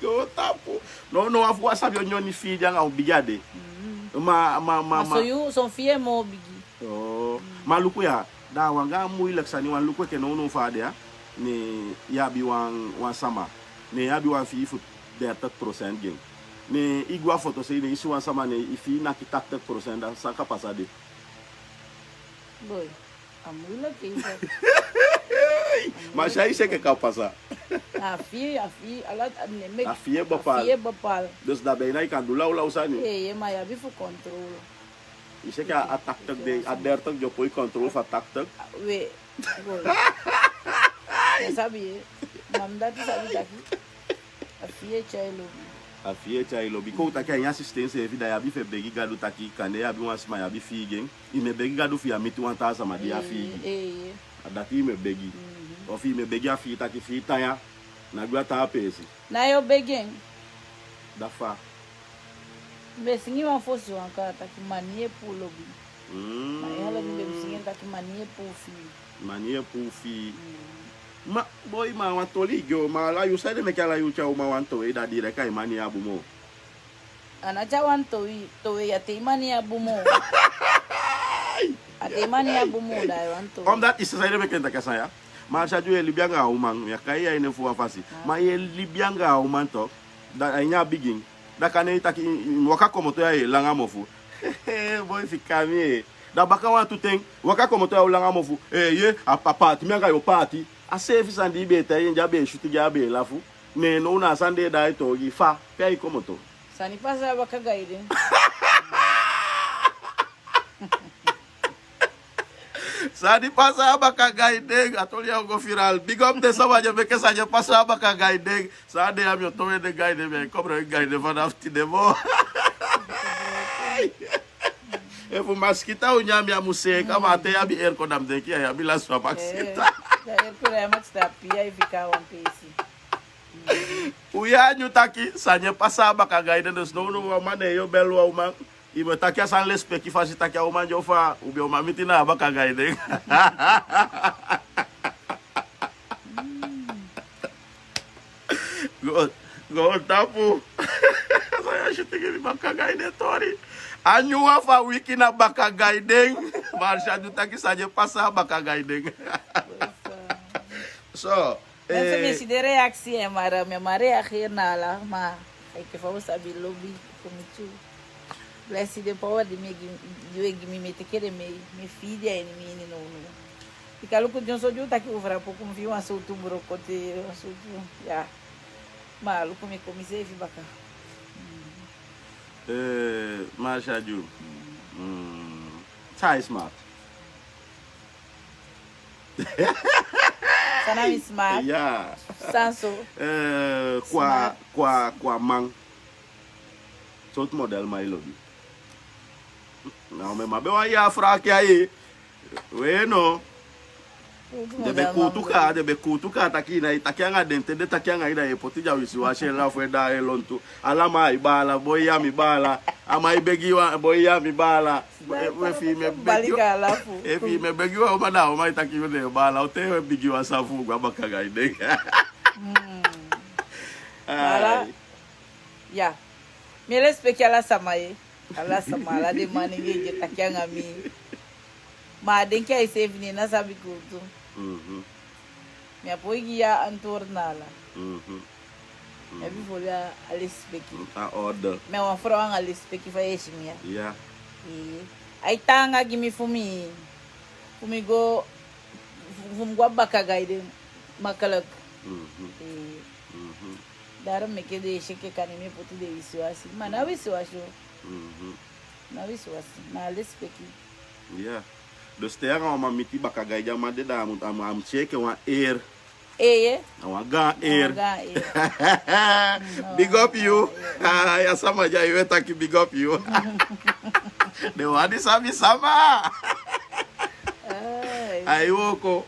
Go tapu. No, no, a fu wan sabi on nyoni fii de anga on bigi a de. Mm. Ma, ma, ma, ma. Ma so yu, son fii e moo bigi. Oh, ma luku ya, da a wan gaan muilek sani, wan luku enke nownow fa a de ya, ne i abi wan, wan sama, ne i abi wan fii fu dertig procent gi en. Ne i go a fotosei, ne i si wan sama, ne i fii naki tachtig procent, da san kan pasa de? Boi, a muilek en. Ma san i si enke kan pasa? A fii, a fii, ala, ne meki, a fii e bepaal. A fii e bepaal. Dus da bijna i kan du lawlaw sani. Ee, ma i abi fu controle. I si enke a tachtig de, a dertig di o poi controle fu a tachtig. We, go. I sabi, e. Ma mi dati sabi taki a fii e tyai lobi. A fii e tyai lobi. Kon u taki a ini a systeem seefi, da i abi fu e begi Gadu taki, kande i abi wan sma, i abi fii gi en. I mu e begi Gadu fi i á miti wan taa sama di i á fii gi. Ee, ee. A dati i mu e begi. Mhm. Ofu i mu e begi a fii taki fii tan ya, ná gwe a taa peesi. Na yu o begi en. Da fa? Mi be singi wan fosi wan kaba taki mani e puu lobi. Ma e hala mi be singi taki mani e puu fii. Mani e puu fii. Ma boi, ma wan toli gi o ma ala yu, saide meke ala yu tyari uman wan towe, da direk a i mani ya bun moo. A na tyari wan towe, towe ya te i mani ya bun moo. A te i mani ya bun moo, da i wan towe. Omdat i saide meke en taki a san ya. Ma a sa di yu e libi anga a uman, mi á kai yu a ini fu wan fasi. Ma yu e libi anga a uman to, da a ini a bigin. Da kande i taki i waka komoto ya e langa mofu. Boi, fika mi e. Da baka wantu ten, waka komoto ya o langa mofu. Ee, ye, a paati, mi anga yu o paati. A seefi sani di i be e taigi en di a be e switi gi en, a be e lafu. Ne now na a sani de e daai toogi, fa, pe ai komoto. Sani pasa a baka gaiden. Sani pasa a baka gaiden, a toli ya o go viral. Big up den sama di e meke sani e pasa a baka gaiden. San a de ya, mi o towe den gaiden, mi e kobro den gaiden fanafu tide moo. Efu maskita o nyan mi, a mu seeka, ma a te i abi airco, da mi denki i abi lasi fu a maskita. Da airco, da i maskita pia i fika a wan peesi. U yee a nyun taki, sani e pasa a baka gaiden, dus now now wan man e bel wan uman. I mu e taki a sani lespeki fasi taki a uman di o fa, u be o man miti na a baka gaiden. Go, go tapu. San yu e switi gi mi baka gaiden tori. A nyun wan fu a wiki na baka gaiden. Marsha du taki sani e pasa a baka gaiden. So, Mensen, mi si den reaksi, eh, maar, eh, mi á man reageri na ala, ma enke fa u sabi lobi fu mi tu. Blesi den power di mi e gi, di u e gi mi, mi e teke den mee, mi e fii den a ini mi ini nownow. Bika luku dyonson di u taki u frapu, kon fii wan sowtu brokote, wan sowtu, ya. Ma luku mi kon miseefi baka. Eh, Marsha June. Mm. San a i smaak? San na mi smaak? Ya. San so? Eh, kwa, kwa, kwa man. Sowtu model man i lobi? Na mi man be wani yee a fraki ya. We no. Den be kuutuka, den be kuutuka taki na i taki anga den, te den taki anga i da i e poti den a wisiwasi e lafu e daai e lontu. Ala man a i baala, boi ya mi baala. A man e begi wan, boi ya mi baala. We fi i mu e begi wan, e fi i mu e begi wan, a uman na a uman e taki yu na en baala. O te yu e bigi wan san fu u go a baka gaiden. Ai. Ya. Mi e lespeki ala sama ye. Ala sama, ala den manengee di e taki anga mi. Ma a denki a iseefi, ne en ná sabi kuutu. Mhm. Mi á poi gi yu a antwoord na ala. Mhm. Mi abi fu holi a lespeki. A orde. Mi a wan frow anga lespeki fa yu e si mi ya. Ya. Ee. Ai taanga gi mi fu mi, fu mi go, fu, fu mi go a baka gaiden makkelijk. Mhm. Ee. Mhm. Daarom meke den e si enke kande mi e poti den wisiwasi. Ma na wisiwasi o. Mhm. Na wisiwasi, na lespeki. Ya. Dus te yu anga wan man miti baka gaiden, a man de, da a mu, a mu, a mu si en enke wan eer. Eeye. Na wan gaan eer. Na wan gaan eer. Big up yu. Ah, ya sama di a yu e taki big up yu. Den wan di sabi sama. Ai. Ai wooko.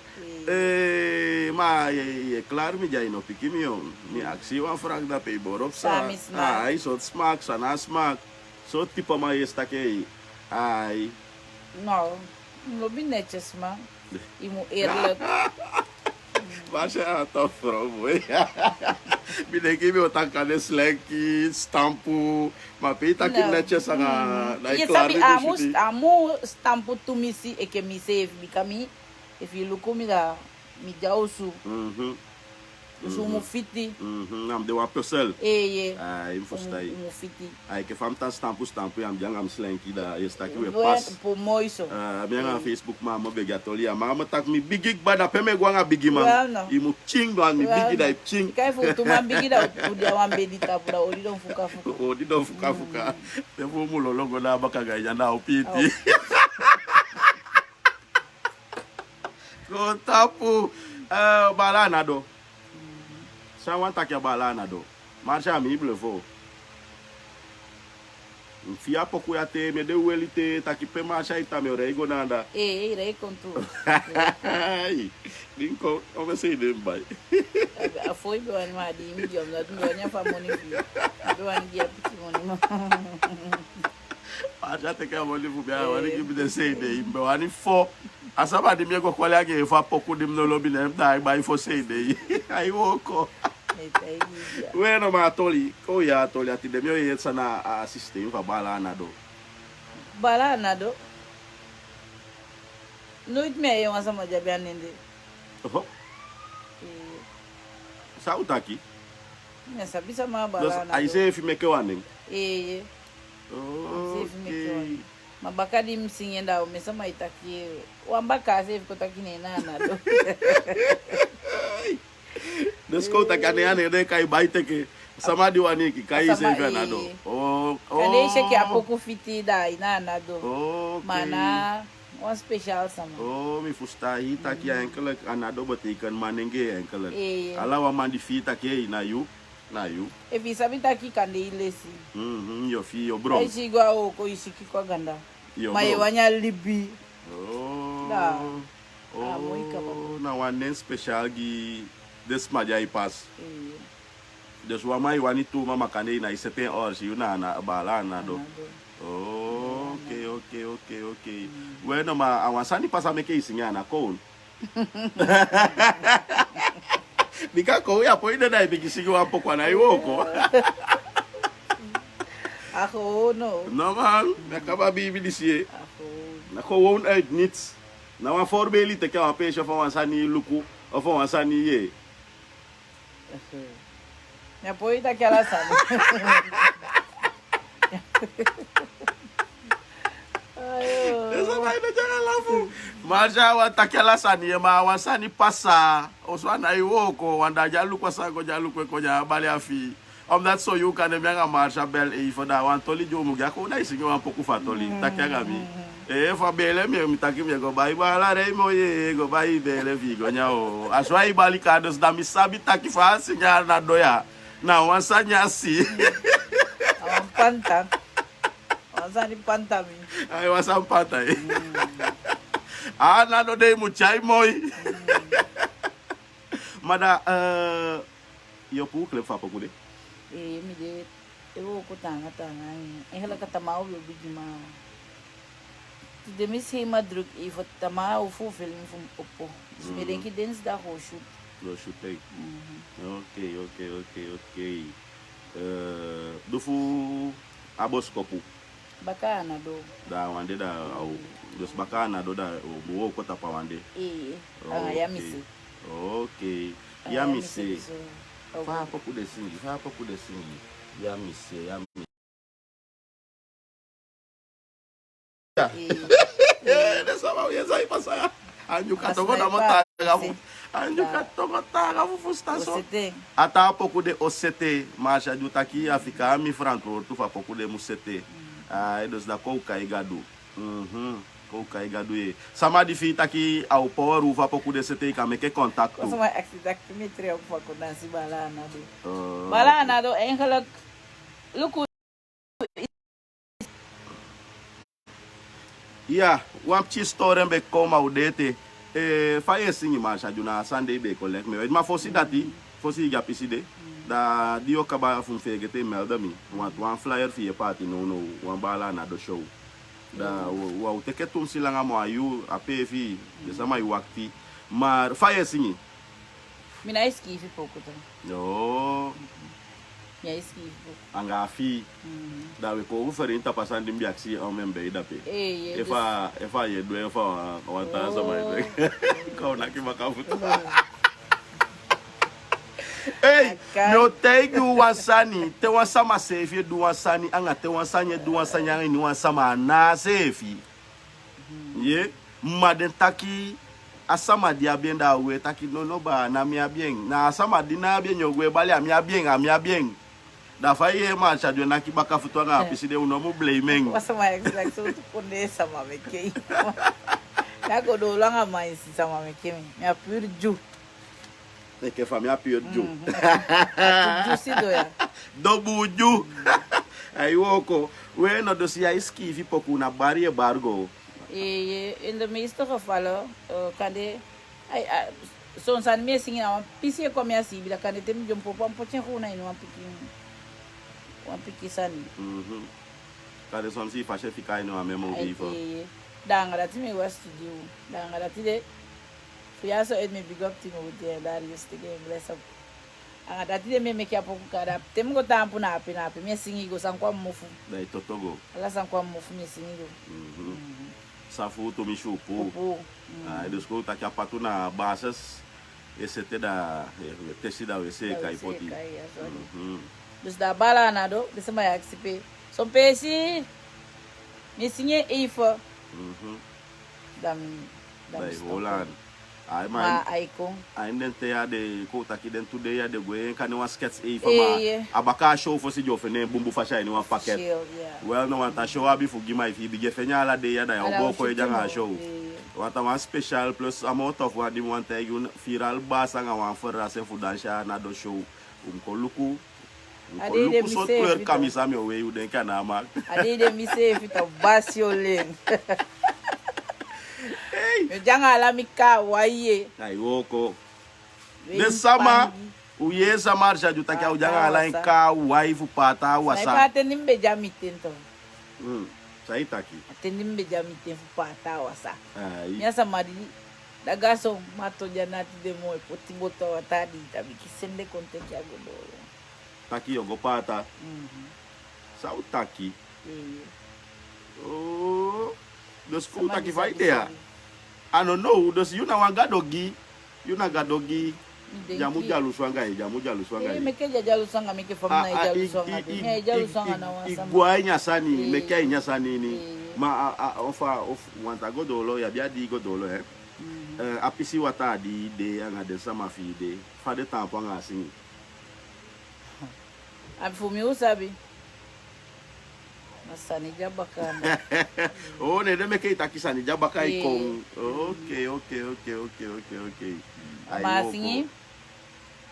Ee, ma yu e, yu e klaar, mi dya, i no piki mi o. Mi aksi wan fraki, da pe i boro psa. San mi smaak? Ai, sortu smaak, san na smaak. Sortu tipa man yu e si taki, ai. No, mi lobi netjes man. I mu eerlijk. Ma se a tof frow boi. Mi denki mi o taki kande slenki, stampu. Ma pe i taki netjes anga, na i klaar, mi go switi. A mu stampu tumisi enke miseefi, bika mi Efu i luku mi, da mi de a osu. Mhm. Osu mu fiti. Mhm. Na mi de wan puzzel. Eeye. Ai, mi fusutan yu. Mu fiti. Ai, enke fa mi tan stampu stampu, ya mi de anga mi slenki, da yu e si taki we pas. Puu moi so. Ah, mi anga Facebook man, mi begi a toli ya. Ma mi taki mi bigi kaba, da pe mi e go anga bigi man. Wel no. I mu pikin, da mi bigi, da i pikin. Kai fu tu man bigi, da u de a wan bedi tapu, da odi don fuka fuka. Odi don fuka fuka. Te fu mu lolo go na baka gaiden, da u piti. Go tapu, eh, baala Nado. San wan taki a baala Nado. Marsi a mi blefo. Fi a poku ya te mi e de weli te taki pe Marcia e tan mi o rei go na anda. Ee, i rei kon tu. Ai, din kon, o mi e sei den bai. A foi be wani ma di mi di omdat mi be wani a fa moni fi. Mi be wani gi a piki moni ma. Marcia teke a moni fu mi, a wani gi mi den sei de, mi be wani fo. A sama di mi e go kole anga en fu a poku di mi no lobi, ne mi daai bai fo sei de. Ai wooko. We no ma a toli, kon ya a toli, a tide mi o yee san na a sistem fu a baala Anado. Baala Anado. Noiti mi e yee wan sama di abi a nen de. Oho. San u taki? Mi á sabi sama a baala Anado. Ai seefi meke wan nen. Ee. Okay. Ma baka di mi singi en da omen sama e taki wan baka seefi kon taki ne na Anado. Dus kon taki a nen, a nen den kai bai teke. Sama di wani iki kai seefi Anado. Kande i seki a poku fiti da i na Anado. Ma na wan special sama. Oh, mi fusutan. I taki a enkelek, Anado betekent manenge enkelek. Ala wan man di fi i taki ei na yu. Na yu. Efu i sabi taki kande i lesi. Mhm, yu o fi yu o bron. Ai si go a wooko i siki kon a ganda. Yu o bron. Ma yu wani a libi. Oh. Da. Oh, a moi kaba. Na wan nen special gi den sma di ai pasi. Ee. Dus wan man i wani tu mama kande i na i sete en orsi yu na a baala Anado. Oh, okay, okay, okay, okay. We no ma a wan sani pasa meke i singi a na kon. Bika kon ya poi de da i bigin singi wan poku a na i wooko. A gewoon no. No man, na kaba biibi disi ye. A gewoon. Na gewoon uit niets. Na wan voorbeeld i teke a wan peesi of a wan sani i luku of a wan sani i yee. Mi á poi taki ala sani. Ayo. Esa na ina janga lafu. Marcia, a wani taki ala sani ye, ma a wan sani pasa. Oso a na i wooko, wan da dya luku a san go dya luku e kon dya bali a fii. Omdat so yu kande mi anga Marcia bel even da wan toli di u mu gi a kon na i singi wan poku fu a toli. Taki anga mi. Ee, fu a beele mi e, mi taki mi e go bai baala rei moi, go bai beele fi i go nyan o. A so ai bali kande so da mi sabi taki fa a singi a Anado ya. Na wan sani a si. A wan panta. Wan sani panta mi. Ai wan sani panta e. A Anado de i mu tyai moi. Ma da, eh, yu o puu klep fu a poku de? Ee, mi de e wooko taanga taanga. Eigenlijk a tamaa u be o bigi ma tide mi si ma druk efu tamaa u fu film fu mi opo. Dus mi e denki dinsdag o shoot. Go shoot. Okay, okay, okay, okay. Eh, du fu a boskopu. Baka Anado. Da a wan de da a o. Dus baka Anado da u o go wooko tapu a wan de. Ee, anga ya mi se. Okay. Ya mi se. Fa a poku de singi, fa a poku de singi. Ya mi se, ya mi se. Ee, den sama u yee san e pasa ya. A nyun katongo namo taanga fu. A nyun katongo taanga fu fusutan so. A taa poku de o sete, Marcia, di u taki a fika a mi frantwortu fu a poku de mu sete. Ai, dus da kon u kai Gadu. Mhm. Kon u kai Gadu ye. Sama di fii taki a o power u fu a poku de sete, i kan meke kontaktu. Kon sama e aksi taki mi e trei opo fu a kon dansi baala Anado. Baala Anado, eigenlijk luku. Ya, wan pikin story en be kon ma u de ete. Eh, fa yu e singi Marcia, di na a sani de i be kon leki mi. Ma fosi dati, fosi i gi a pisi de. Da di yu o kaba fu mi feegete i melde mi. Wan, wan flyer fi yu e paati nownow, wan baala Anado show. Da u, u á o teke tumsi langa moo a yuu, a pee fi i, den sama e wakti. Ma fa yu e singi? Mi nái sikiifi poku tu. No. Mi nái sikiifi poku. Anga a fii. Da we kon u feren tapu a sani di mi be aksi yu, a omen mi be e dape. Efu a, efu a yu e du en fu a wan taa sama e du en. Kon u naki baka futu. Ei, mi o taigi u wan sani, te wan sama seefi e du wan sani, anga te wan sani e du wan sani anga ini wan sama, a ná a seefi. Ye, ma den taki a sama di abi en da a gwe taki nono baa, na mi abi en. Na a sama di ná abi en yu o gwe bali a mi abi en, a mi abi en. Da fa yu yee Marcia di o naki baka futu anga a pisi de, u no mu blei mi en. Wan sama exact so tu kondee sama meke i. Na go dolo anga mainsi sama meke mi. Mi a puru Dyu. Enke fa mi a puru Dyu. Dyu si do ya. Dobu Dyu. Ai woko. We no, dus ya e skiifi poku na bari e bari go. Ee, in de meeste gevallen, eh, kan de, ai, ah, son sani mi e singi na wan pisi e kon mi a siibi, da kan de te mi dyompo wan poti en gewoon na ini wan pikin, wan pikin sani. Mhm. Kan de son mi si fasi e fika ini wan memo. Ai, bifo. Ee, da anga dati mi e go a studio. Da anga dati de, fu ya so eti mi big up Timothy en Darius, teke en bless up. Anga dati de mi e meke a poku kaba. Te mi go tampu na ape, na ape mi e singi go, san kon a mi mofu. Da i toto go. Ala san kon a mi mofu mi e singi go. Mhm. Mhm. San fu tumisi u puu. U puu. Mhm. Ah, dus kon u taki a patu na basis. E sete da, eh, tesi da we seeka i poti. Da we seeka, ya, sorry. Mhm. Dus da a bala na do, den sama e akisi pe. Son peesi, mi e singi en eife. Mhm. Da mi, da mi stop. Ai, ma, ma ai kon. A ini den ten ya de, kon u taki den tu dei ya de gwe, en kande wan sketch eife, ma a baka a show fosi di o fende en bunbun fasi a ini wan paket. Wel, no, want a show abi fu gi, ma efu i bigin e fende en ala dei ya, da ya o booko ede anga a show. Want a wan special plus a moo tofu wan di mi wani taigi unu, firi albasa anga wan ferrasi en fu dansi a na do show. Un kon luku. Un kon luku sortu kleur kamisa mi o wei, u denki a na a man. A dei de mi seefi ta basi o len. Ei. Mi o de anga ala mi kawai. Ai woko. Den sama, u yee sama Arja di u taki a o de anga ala en kawai fu paata awasa. Na i paati en di mi be de a mi ten tu. Mm. San i taki? A ten di mi be de a mi ten fu paata awasa. Ai. Mi a sama di, da gason, ma to de a nati de moo e poti boto a wataa di, da mi ki sende kon teki a go doo. Taki yu o go paata. Mhm. San u taki? Ee. Oh. Dus kon u taki fa i de ya. A no now, dus yu na wan gadogi. Yu na gadogi. Mi denki. Di a mu dyalusu anga yu, di a mu dyalusu anga yu. Ee, meke di a dyalusu anga mi, meke fa mi na e dyalusu anga den. Mi na e dyalusu anga na wan sama. I go a ini a sani, meke a ini a sani ini. Ee. Ma a, a, ofu, ofu, want a go doo lo, i abi a dii go doo lo, hè? Mhm. Eh, a pisi wataa di i de anga den sama fi i de, fa den tampu anga a singi. A fu mi u sabi. Ma sani de a baka anda. Oh, ne den meke i taki sani de a baka i kon. Ee. Ok, ok, ok. Ai, ma a singi,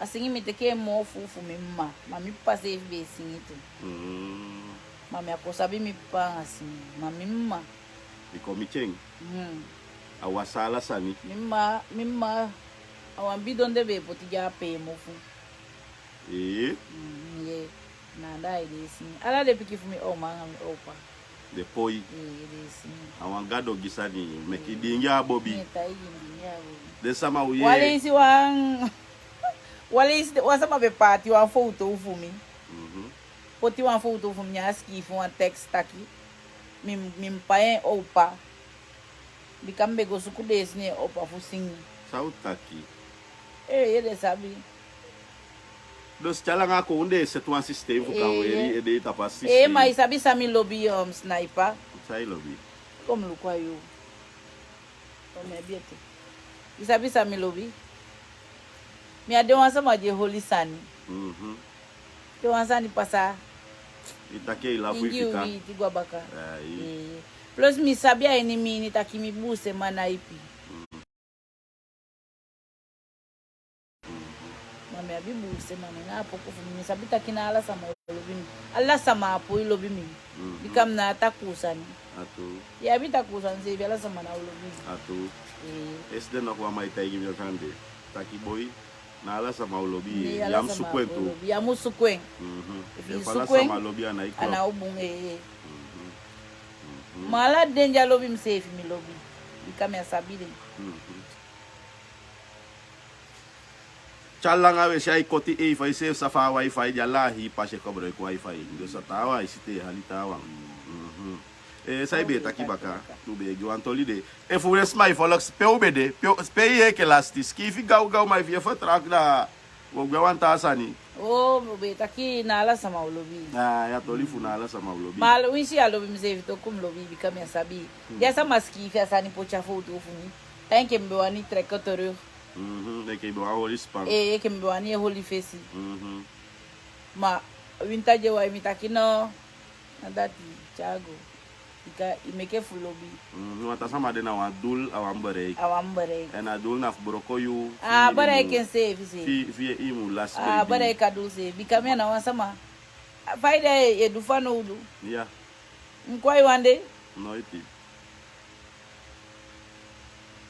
a singi mi teke en moo fu, fu mi mma. Ma mi papa seefi be e singi tu. Mm. Ma mi á kon sabi mi papa anga singi. Ma mi mma. I kon miti en. Mm. Awasa ala sani. Mi mma, mi mma, a wan bidon den be e poti gi a pe mofu. Ee? Mm, ye. Na anda ai de e singi. Ala den pikin fu mi oma anga mi opa. Den poi. Ee, den e singi. A wan gadogi sani, meki i diingi a bobi. Mi e taigi i, mi diingi a bobi. Den sama u yee. Wan leisi wan, wan leisi wan sama be paati wan foto fu mi. Mhm. Poti wan foto fu mi, ne a sikiifi wan tekisi taki mi, mi papa en opa. Bika mi be go suku deesi ne en opa fu singi. San u taki? Ee, ye den sabi. Dus te a langa kon u de e seti wan sistem fu kan weri ede tapu a sistem. Ee, ma i sabi san mi lobi, um, Sniper? San i lobi? Kon mi luku a yu. Kon mi abi ete. I sabi san mi lobi? Mi á de wan sama di e holi sani. Mhm. Te wan sani pasa, i taki i lafu i fika. Ingi u iti go a baka. Ai. Ee. Plus mi sabi a ini mi ini taki mi buuseman na ipi. Mhm. Ma mi abi buuseman, na a poku fu mi. Mi sabi taki na ala sama o lobi mi. Ala sama á poi lobi mi. Mhm. Bika mi na a takuu sani. A tuu. I abi takuu sani seefi, ala sama ná o lobi i. A tuu. Ee. Esde na wan man e taigi mi a sani de. Taki boi, na ala sama o lobi i. Yu mu suku en tu. Yu mu suku en. Mhm. Efu i suku en, a ná o bun, ee. Mhm. Mhm. Ma ala den di á lobi mi seefi mi lobi. Bika mi á sabi den. Mhm. Te a langa we si ai koti eifa, i seefi sabi fa a wifi de, ala a hii pasi e koboloiki wifi. Dus a taawan e si te e hali taawan. Mhm. Ee, san i be e taki baka, u be e gi wan toli de. Efu den sma e folok, pe u be de, pe u, pe i enke lasti, sikiifi gawgaw, ma efu yu e fertrak da, u o gwe a wan taa sani. Oo, u be e taki na ala sama o lobi i. Aa, ya toli fu na ala sama o lobi i. Ma winsi a lobi mi seefi, toku mi lobi i, bika mi á sabi. Hmm. Di a sama sikiifi a sani poti a foto fu mi, da enke mi be wani trek terug. Mhm, enke i be wani holi span. Ee, enke mi be wani e holi fesi. Mhm. Ma winta di e wai mi taki no, na dati, Thiago. Bika i meke fu lobi. Mhm, wan taa sama de na wan doel a wani bereik. A wani bereik. En a doel na fu broko yu. A bereik enseefi seefi. Fi, fi i mu lasi. A bereik a doel seefi. Bika mi a na wan sama. Fa i de, e du fanowdu. Ya. Mi kon a i wan dei. Noiti.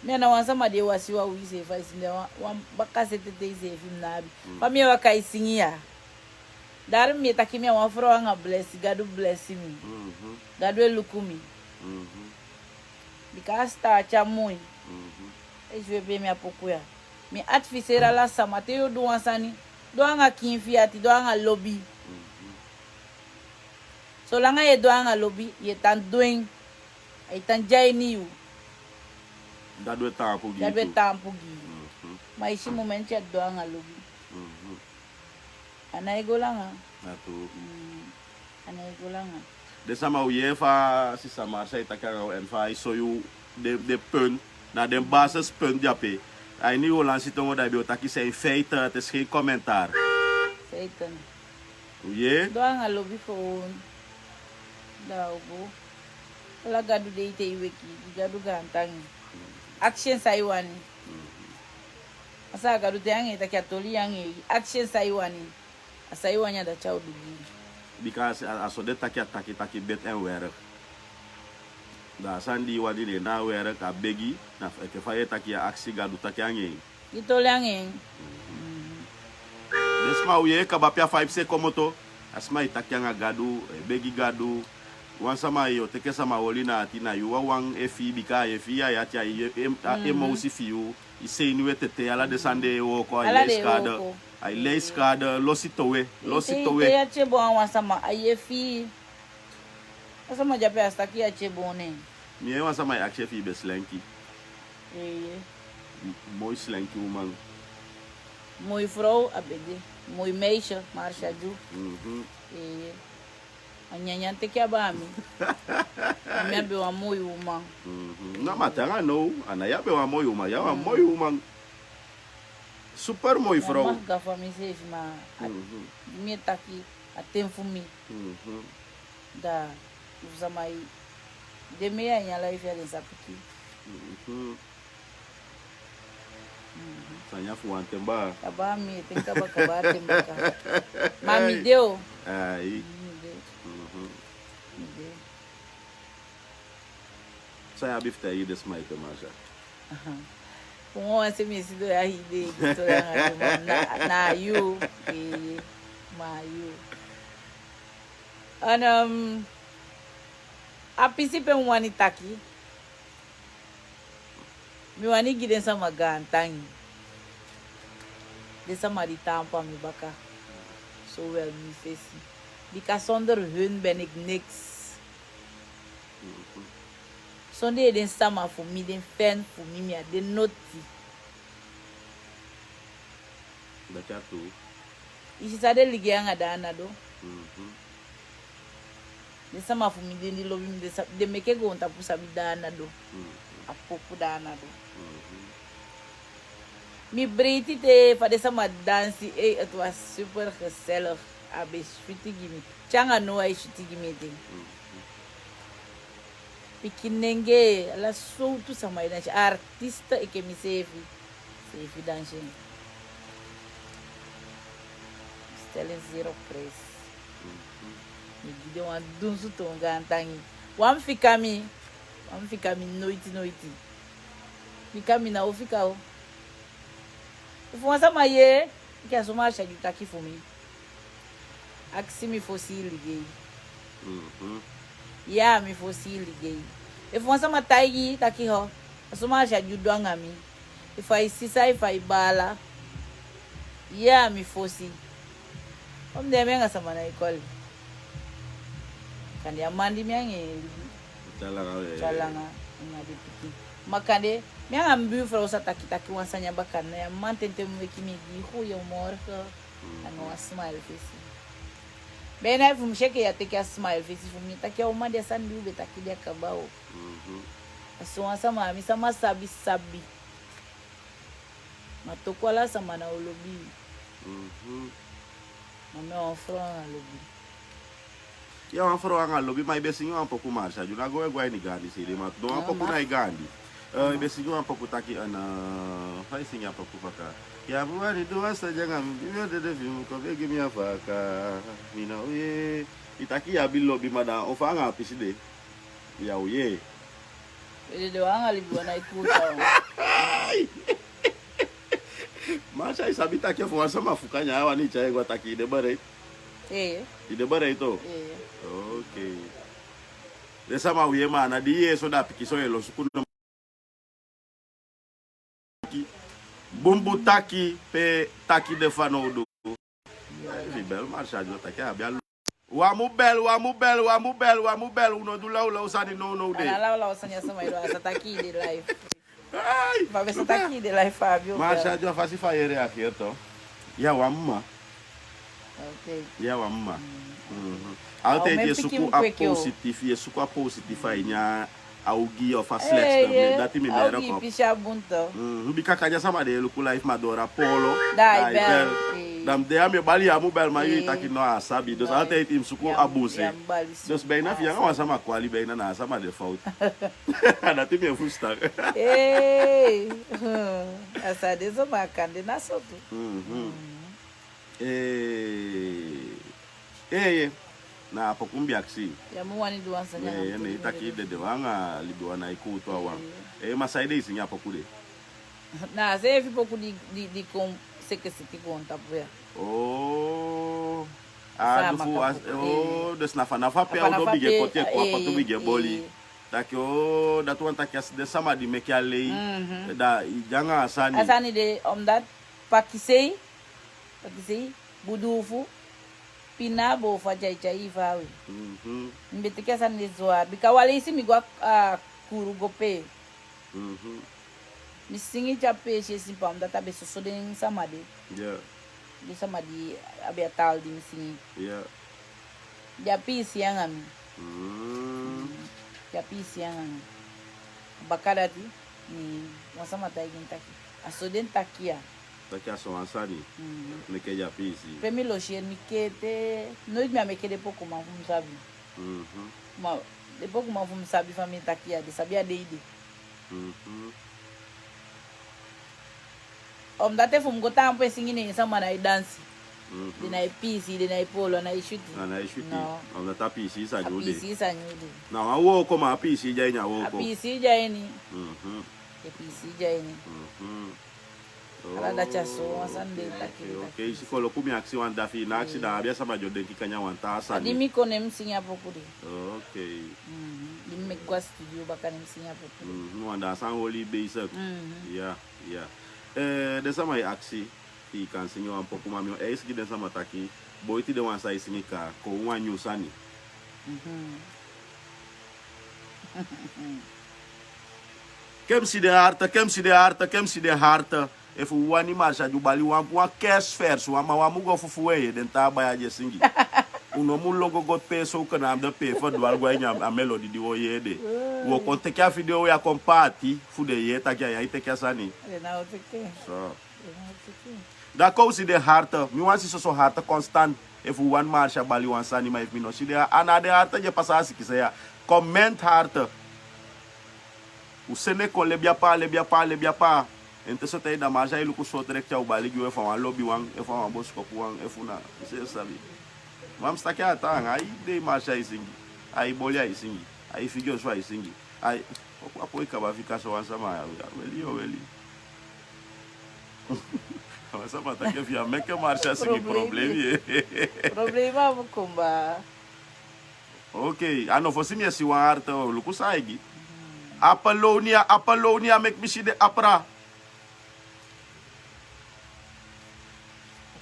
Mi a na wan sama di e wasi wan uwii seefi a i sinde, wan, wan baka sete te i seefi mi na abi. Mm. Fa mi e waka e singi ya. Dari mi e taki mi a wan frow anga blesi, Gadu blesi mi. Mhm. Gadu e luku mi. Mhm. Bika a star tyari moi. Mhm. E si we pe mi a poku ya. Mi adviseri ala sama te yu o du wan sani, du anga kiin fi yu ati, du anga lobi. Mhm. Solanga yu e du anga lobi, yu e tan du en. A e tan de a ini yu. Gadu e taampu gi yu. Gadu e taampu gi yu. Mhm. Ma i si momenti a du anga lobi. Mhm. A nái go langa. Na tuu. Mm. A nái go langa. Den sama, u yee fa sisa Marsha e taki anga u, èn fa ai soi u den, den punt, na den basispunt di ape. A ini Hollandse tongo dan i be o taki: zijn feiten, het is geen commentaar. Feiten. U yee? Du anga lobi gewoon. Da u go. Ala Gadu de ete, i weki, gi Gadu gaantangi. Aksi en san i wani. A san a Gadu taigi en, taki a toli yu anga en, aksi en san i wani. A san i wani, a dati a o du gi yu. Bika a, a so den taki, a taki taki bed en werk. Da a sani di i wani, ne na a werk, a begi, na enke fa yu e taki, yu e aksi Gadu taki anga en. Gi toli anga en. Den sama, u yee kaba pe a fa i psa e komoto. A sama e taki anga Gadu, e begi Gadu. Wan sama, yu o teke sama oli na ati, na yu wawan e fii, bika a e fii a yu ati, a e, e, a emosi fi yu. I seiniwe tete, ala den sani de e wooko, a e lei skade. A e lei skade, losi towe, losi towe. Te yu ati e boon a wan sama, a e fii. A sama di ape a si taki yu ati e boon en. Mi yee wan sama e aksi efu i be slenki. Eeye. M-, moi slenki uman. Moi frow a be de. Moi meisje, Marsha Dyu. Mhm. Eeye. A nyanyan teke a baa mi. A mi a be wan moi uman. Mhm. Na ma te anga now, a na yu a be wan moi uman, yu a wan moi uman. Super moi frow. Ma gafa mi seefi, ma a, mi e taki a ten fu mi. Mhm. Da, fu sama e de mi a ini a life ya, den sa piki. Mhm. Mhm. Sani ya fu wan ten baa. Kaba mi e ten kaba, kaba ten baka. Ma mi de o. Ai. Mi de. Mhm. Mi de. San yu abi fu taigi den sama ete, Marsha? Aha. Fu mi wan se mi e sidon ya hii dei e gi toli anga den, ma na, na yu, eh, ma yu. And, um, a pisi pe mi wani taki, mi wani gi den sama gaantangi. Den sama di taampu a mi baka. Sowel mi fesi. Bika zonder hun ben ik niks. Sondee den sama fu mi, den fan fu mi, mi á de noti. Dati a tuu. I si san den ligei anga Daanado. Mhm. Den sama fu mi, den di lobi mi, den sa-, den meke goontapu sabi Daanado. Mhm. A poku Daanado. Mhm. Mi breiti te fa den sama dansi, eh, het was super gezellig. A be switi gi mi. Te anga now ai switi gi mi ete. Mhm. Pikinenge, ala sowtu sama e dansi. Artiest enke miseefi. Seefi dansi. Stel in zero prijs. Mhm. Mi gi den wan dunsu toon gaantangi. Wan fika mi. Wan fika mi noiti noiti. Fika mi na o fika o. Efu wan sama yee enke a so Marsha Dyu taki fu mi, akisi mi fosi i ligei. Mhm. Ya, mi fosi i ligei. Efu wan sama taigi i taki ho, a so Marsha Dyu du anga mi. Efu a i sisa, efu a i baala. Ya, mi fosi. Omdei mi anga sama nái koli. Kande a man di mi anga en e libi. Tyari langa, eh. Tyari langa, anga den pikin. Ma kande, mi anga mi buurvrouw sa taki taki wan sani a baka, na a man ten te mi weki mi e gi goeiemorgen. Mhm. Anga wan smile fesi. Bijna efu mi si enke yu á teki a smile fesi fu mi, taki a uman di a sani di u be taki de a kaba o. Mhm. A so wan sama, a mi sama sabi sabi. Ma toku ala sama na o lobi. Mhm. Ma mi a wan frow anga lobi. Yu a wan frow anga lobi, ma i be singi wan poku Marsha Dyu, na go we go a ini gaandi sei de, ma no wan poku na i gaandi. Eh, i be singi wan poku taki ana, fa i singi a poku faka. Ya mu wani du wan sani anga mi, mi o dede fi mi, kon begi mi a faka. Mi na uye. I taki ya abi lobi, ma da o fa anga a pisi de. Ya uye. Ede de wanga libi wan na i kuta. Ai. Masha, i sabi taki fu wan sama fu Kanya, a wani tyai en go a taki i de bere. Eh. I de bere to. Eh. Okay. Den sama uye, ma na di ye so da pikin so e lo suku no. Bunbun taki pe taki de fanowdu. Efu i bel Marsha, a o taki a abi a lo. Wan mu bel, wan mu bel, wan mu bel, wan mu bel. Un no du lawlaw sani nownow de. A na lawlaw sani a sama e du, a sa taki i de live. Ai. Ma be sa taki i de live, Fabio. Marsha, a o fasi fa yere a kierto. Ya, wan mma. Okay. Ya, wan mma. Mhm. Altijd ye suku a positief, ye suku a positief a ini a ogii of a slecht stem. Dati mi mere kon. Pisi a bun to. Mhm. Bika Kanya sama de e luku live, ma doro a polo. Da i bel. Da mi de ya, mi e bali, ya mu bel, ma yu e taki no, a sabi. Dus altijd i mu suku a bun se. Dus bijna fi yu anga wan sama kwali, bijna na a sama de fout. Dati mi e fusutan. Ei. A sa de so, ma a kan de na so tu. Mhm. Eh, eh, na a poku mi be aksi. Ya mu wani du wan sani. Eh, ne i taki dede wan anga libi wan na i kuutu a wan. Eh, ma saide i singi a poku de? Na a seefi poku di, di, di kon seke seti goontapu ya. Oh. A du fu, oh, dus na fanafu ape a udo bigin e koti e kon, a patu bigin e boli. Taki, oh, dati wani taki a si den sama di meke a lei, da i de anga a sani. A sani de, omdat pakisei, pakisei, buduufu, pina bo fa tyaityai fa a wi. Mhm. Mi be teke a sani de zwaar. Bika wan leisi mi go a, a kuru go pee. Mhm. Mi singi te a peesi e simpa, omdat a be soso den sama de. Ya. Den sama di abi a taal di mi singi. Ya. Den abi piisii anga mi. Mm. Den abi piisii anga mi. Baka dati, mi, wan sama taigi mi taki, a so den taki ya. Taki a so wan sani. Mhm. Meke den abi piisii. Pe mi losi en, mi kete, noiti mi á meke den pokuman fu mi sabi. Mhm. Ma den pokuman fu mi sabi fa mi e taki ya, den sabi a dei de. Mhm. Omdat efu mi go taampu e singi, ne en sama nái dansi. Mhm. Den nái piisii, den nái polo, a nái switi. A nái switi. No. Omdat a piisii sani o de. A piisii sani o de. Na wan wooko, ma a piisii de a ini a wooko. A piisii de a ini. Mhm. A piisii de a ini. Mhm. Ala dati a so wan sani de taki. Oke, oke. I si, koloku, mi aksi wan dati fi i, na aksi da abi a sama di o denki kanya wan taa sani. A di mi kon, ne mi singi a poku de. Oke. Mhm. Di mi meki go a studio baka, ne mi singi a poku de. Mhm. Wan da a sani holi i bezig. Mhm. Ya, ya. Eh, den sama e aksi fi i kan singi wan poku, ma mi o eisi gi den sama taki, boiti den wan san e singi, kon wan nyun sani. Mhm. Kemsi de harte, kemsi de harte, kemsi de harte. Efu u wani Marsha, di u bali wan, wan kerstvers, wan, ma wan mu go fufuu, eh, den taa baya di e singi. U no mu logo go pe so u kan abi den pe verdwaal go a ini a melodi di u o yee de. U o kon teke a video ya kon paati fu den yee taki a ya e teke a sani. Den ná o teke. So. Den ná o teke. Da kon u si den harte, mi wani si soso harte kon stan. Efu u wani Marsha bali wan sani, ma efu mi no si den, a na den harte di e pasa a sikin se ya. Comment harte. U seni kon, lebi a paa, lebi a paa, lebi a paa. En te so te i da Marsha e luku so direct ya, u bali gi u efu a wan lobiwan, efu a wan boskopuwan, efu na, i seefi sabi. Ma mi si taki a taanga, ai dei Marsha e singi, ai boli ai singi, ai figi osu ai singi, ai, a poi kaba fika so wan sama, weli yo, weli. A wan sama taki efu ya meke Marsha singi, problemi, eh. Problema mu kumba. Oke, a no fosi mi e si wan harte, o, luku san a e gi. Apolonia, Apolonia, meki mi si den apra.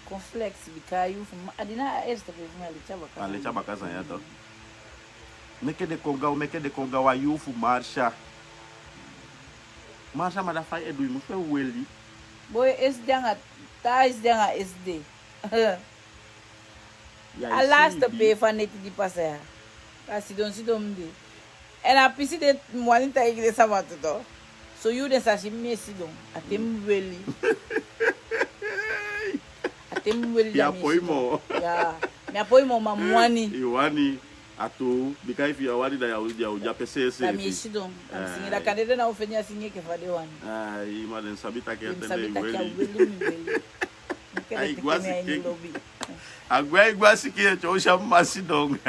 Kon flex, bika a yuu fu mi, a di na a eerste pe fu mi, a leti a baka. A leti a baka san ya to. Meke den kon gaw, meke den kon gaw, a yuu fu Marsha. Marsha, ma da fa i e du, i musu e weli. Boi, S D anga, taa S D anga S D. A laatste pe fu a neti di pasa ya. A sidon, sidon mi de. Èn a pisi de mi wani taigi den sama tu to. So yuu den sa si mi e sidon. A te mi weli. A te mi weli da mi e sidon. Ya. Mi á poi moo, ma mi wani. I wani. A tu, bika efu yu á wani, da yu o de ape seeseefi. Da mi e sidon. Da mi singi, da kande den na o feni a singi enke fa den wani. Ai, ma den sabi taki a ten de yu weli. Ai, gwasi keki. A gwe, ai, gwasi keki, o si a mama sidon.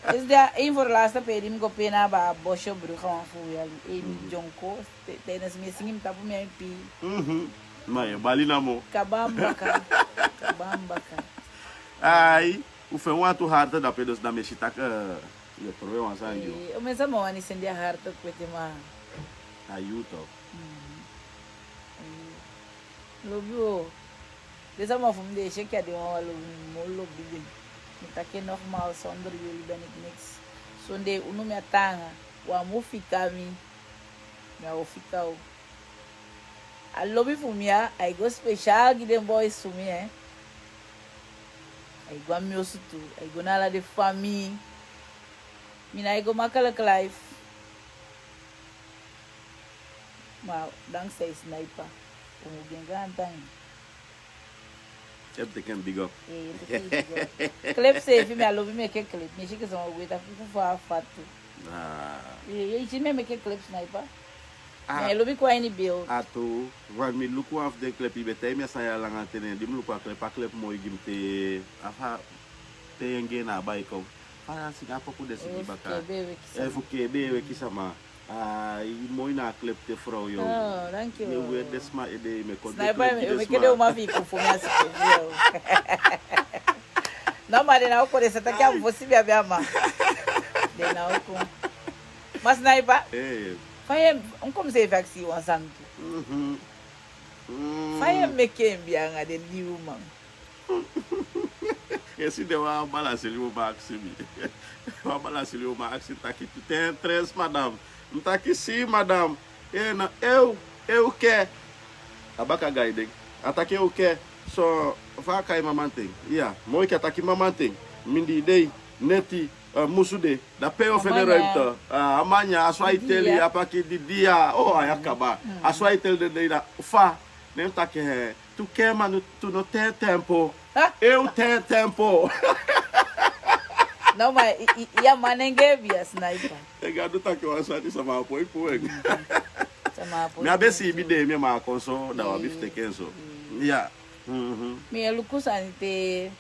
Esi de a ini fu a laatste pe di mi go pe na a Boshobrug wan fu yali. Ei, mi dyonko, te, te na si mi e singi, mi tapu mi ain pii. Mhm. Ma yu e bali namo. Kaba mi baka. Kaba mi baka. Ai, u feni wantu harte dape, dus da mi e si taki, eh, yu e trowe wan sani gi yu. Eh, omen sama wani seni den harte kweti, ma. A yu toch. Mhm. Lobi o. Den sama fu mi di e si enke a den wawan lobi mi, mi o lobi den. Mi taki nogmaals, zonder jullie ben ik niks. Sondee unu mi á taanga. Un á mu fika mi. Mi á o fika u. A lobi fu mi ya, ai go speciaal gi den boys fu mi, hè. Ai go a mi osu tu, ai go na ala den famii. Mi nái go makkelijk life. Ma dankzij Sniper, un mu gi en gaantangi. Yu e teki en big up. Ee, yu e teki en big up. Klep seefi, mi á lobi meke klep. Mi e si enke sama o gwe taki kuku fu a fatu. Yu e si mi e meke klep, Sniper? Mi e lobi kon a ini beeld. A tu, wan mi luku wan fu den klep, yu be taigi mi a sani ya langa ten, di mi luku a klep, a klep moi gi mi te, a fa, te yu e gwe na a bai kon. Fa a singi, a poku de singi baka. Efu kebe weki sama. Ai, moi na a klep te, frow, yo. Oh, danki. Yu e weri den sma ede, yu meki den uman fu yu kon fu mi a siki fu yu. No, ma den na o kon, den sa taki a mi fosi be abi a man. Den na o kon. Ma Sniper. Fa yu e, un kon mi seefi akisi wan sani tu. Fa yu e meke en be anga den libi uman? Esi de wan balasili uman akisi mi. Wan balasili uman akisi taki, tu ten tres, madam? Mi taki si, madam. Ee, na eu, eu ke. A baka gai de. A taki eu ke. So, fa a kai mamanten? Iya, moi ke a taki mamanten. Mindii dei, neti, eh, musu de. Da pe yu o fende ruimte? A man nyan, a so ai teli, a paki didia. Oh, a ya kaba. A so ai teli den dei, da fa. Ne mi taki, eh, tu ke, ma tu no ten tempo. Eu ten tempo. No, ma i, i, i a manenge bi a Sniper. E Gadu taki wan sani, sama á poi puu en. Sama á poi puu en. Mi á be siibi de, mi e maki en so, da wan bifi teki en so. Ya. Mi e luku sani te.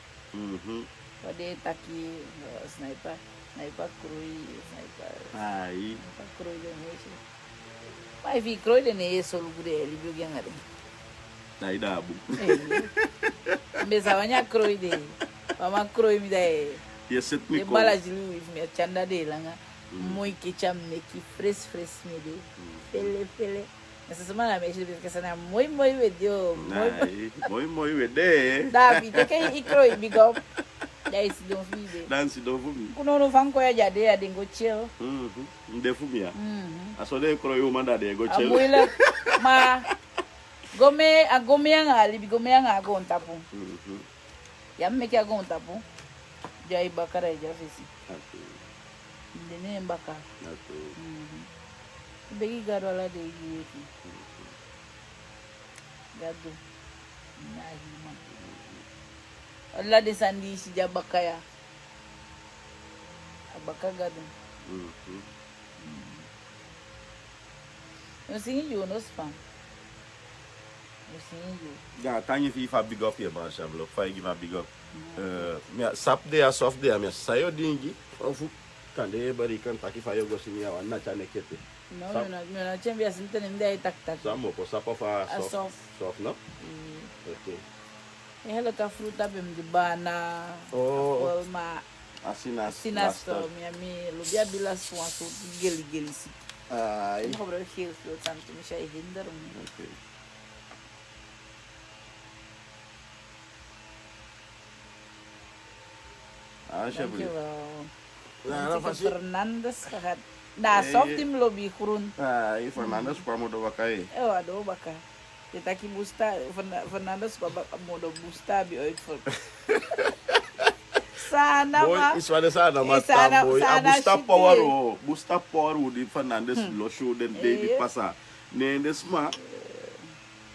Fa den e taki, eh, Sniper, Sniper kroi, Sniper. Ai. Sniper kroi den meisje. Ma efu i kroi den, ne yu e solugu den, e libi ogii anga den. Ai, da a bun. Eh. Mi be sa wani a kroi den. Mama kroi mi da e. Yu e seti mi kon. Den balasili uman fu mi, a tyanda den langa. Moi keti a mi neki, fresh fresh mi e de. Fele fele. Mi sa suma na mi e si den, bika sani a moi moi we de o. Moi moi we de. Da efu i teke i kroi big up, da i sidon fu i de. Da mi sidon fu mi. Ku no no fan kon ya, di a de ya den go chill. Mi de fu mi ya. A so den e kroi uman, da den e go chill. A moeilijk. Ma go mee, a go mee anga a libi, go mee anga a goontapu. Ya mu meke a goontapu. Di a e baka, da i de a fesi. Mi de na en baka. Mi begi Gadu ala dei gi weki. Gadu. Na a hima. Ala den sani di i si de a baka ya, a baka Gadu. Un singi gi unu span. Un singi gi unu. Ya, tangi fi i fu a big up ya, man, Shamlo. Fa i gi mi a big up. Eh, mi a sabi de ya, soft de ya, mi a san yu o dingi. Ofu kande bari kan taki fa yu o go singi ya, wan na tyane kete. No, mi o na, mi o na tyene, bika a sani ten mi de a e taki taki. San mi o kon sabi fu a soft, soft, no? Ok. En hele ka fruta be mi di bana. Oh. Apel, ma a sinaasappel, mi, mi lobi abi lasi wan sortu geli geli siki. Ai. Mi gebruik heel veel sani, dus mi e hinder mi. Ok. Alsjeblieft. Dankjewel. Ja, dat was het. Fernandes gehad. Na soft, mi lobi groen. Ah, i Fernandes kwam o do baka, eh. Eh, a do baka. Te taki busta, Ferna-, Fernandes kwam o do busta abi uitvoer. Sana ma. Boy, i swa de sana ma, eh, sana, tan boy. Sana a busta shit power, eh. O, busta power o di Fernandes losi o den dei di pasa. Ne den sma.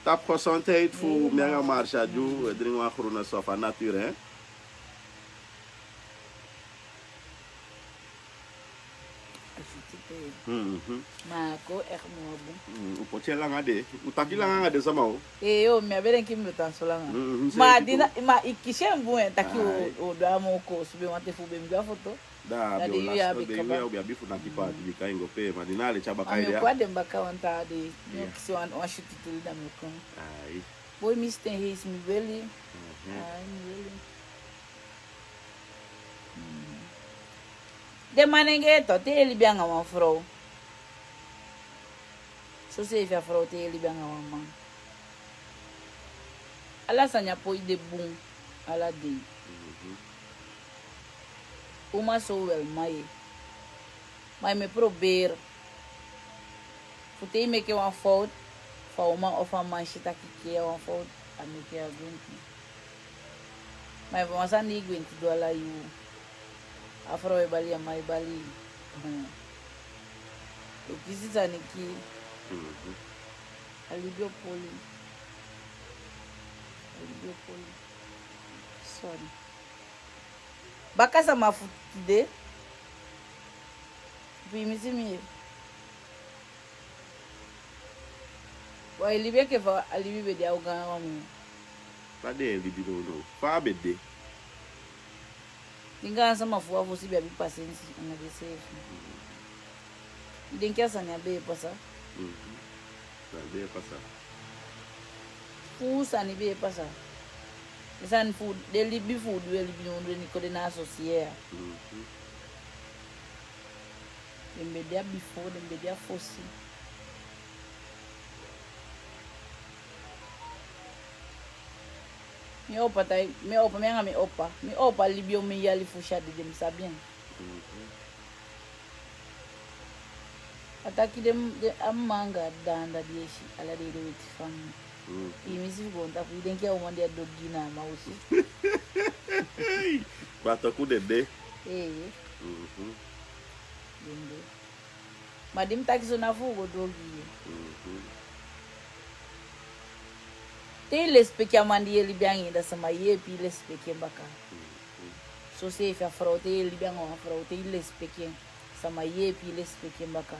Tapu gezondheid fu mi anga Marsha, di we dringi wan groene soft a natuur, hè. Mhm. Ma a kon echt moo bun. Mm, un poti en langa de. Un taki langa anga den sama o. Ee, mi á be denki mi be tan so langa. Mhm, ma a dina, ma i kisi en bun, e taki o, o du a moo koosube, wanten fu be mi du a foto. Da a be o lasi, o be abi fu naki paati bika en go pee, ma dina a leti a baka ede ya. Mi o kon a den baka wan taa dei, mi o kisi wan, wan syuti toli, da mi o kon. Ai. Boi, mi sten heisi, mi weli. Mhm. Ai, mi weli. Mm. Den manengee tu, te yu e libi anga wan frow. Soseefi a frow te yu e libi anga wan man. Ala sani á poi de bun ala dei. Mhm. Uman so wel man ye. Ma yu mu e probeer fu te yu meke wan fowtu, fu a uman ofu a man si taki kee, a wan fowtu a meke, a gwenti. Ma efu wan sani di i gwenti du ala yuu, a frow e bali, a man e bali. Hmm. Yu kisi sani kii. Mhm. A libi o poli. A libi o poli. Sorry. Baka sama fu tide. Piimisi mi. Wan e libi enke fa a libi be de a u gaan wan moo. Fa den e libi nownow? Fa a be de? Di gaan sama fu u a fosi be abi pasensi anga denseefi. I denki a sani á be e pasa? Mhm. Sani be e pasa. Fuu sani be e pasa. Den sani fu, den libi fu u di u e libi nownow, den e kon de na a sosiye ya. Mhm. Den be de a bifo, den be de a fosi. Mi opa tai, mi opa, mi anga mi opa. Mi opa libi omen yali fosi a dede, mi sabi en. Mhm. A taki den, den a man anga a dda anda di e si ala dei den weti fa mi. Mhm. I misi fu goontapu, i denki a uman di a du ogii na a man osu. Ma a toku den de. Ee. Mhm. Den de. Ma di mi taki so na fu u go du ogii. Mhm. Te i lesipeki a man di yu e libi anga en, da sama yeepi i lesipeki en baka. Mhm. Soseefi a frow, te yu e libi anga wan frow, te i lesipeki en, sama yeepi i lesipeki en baka.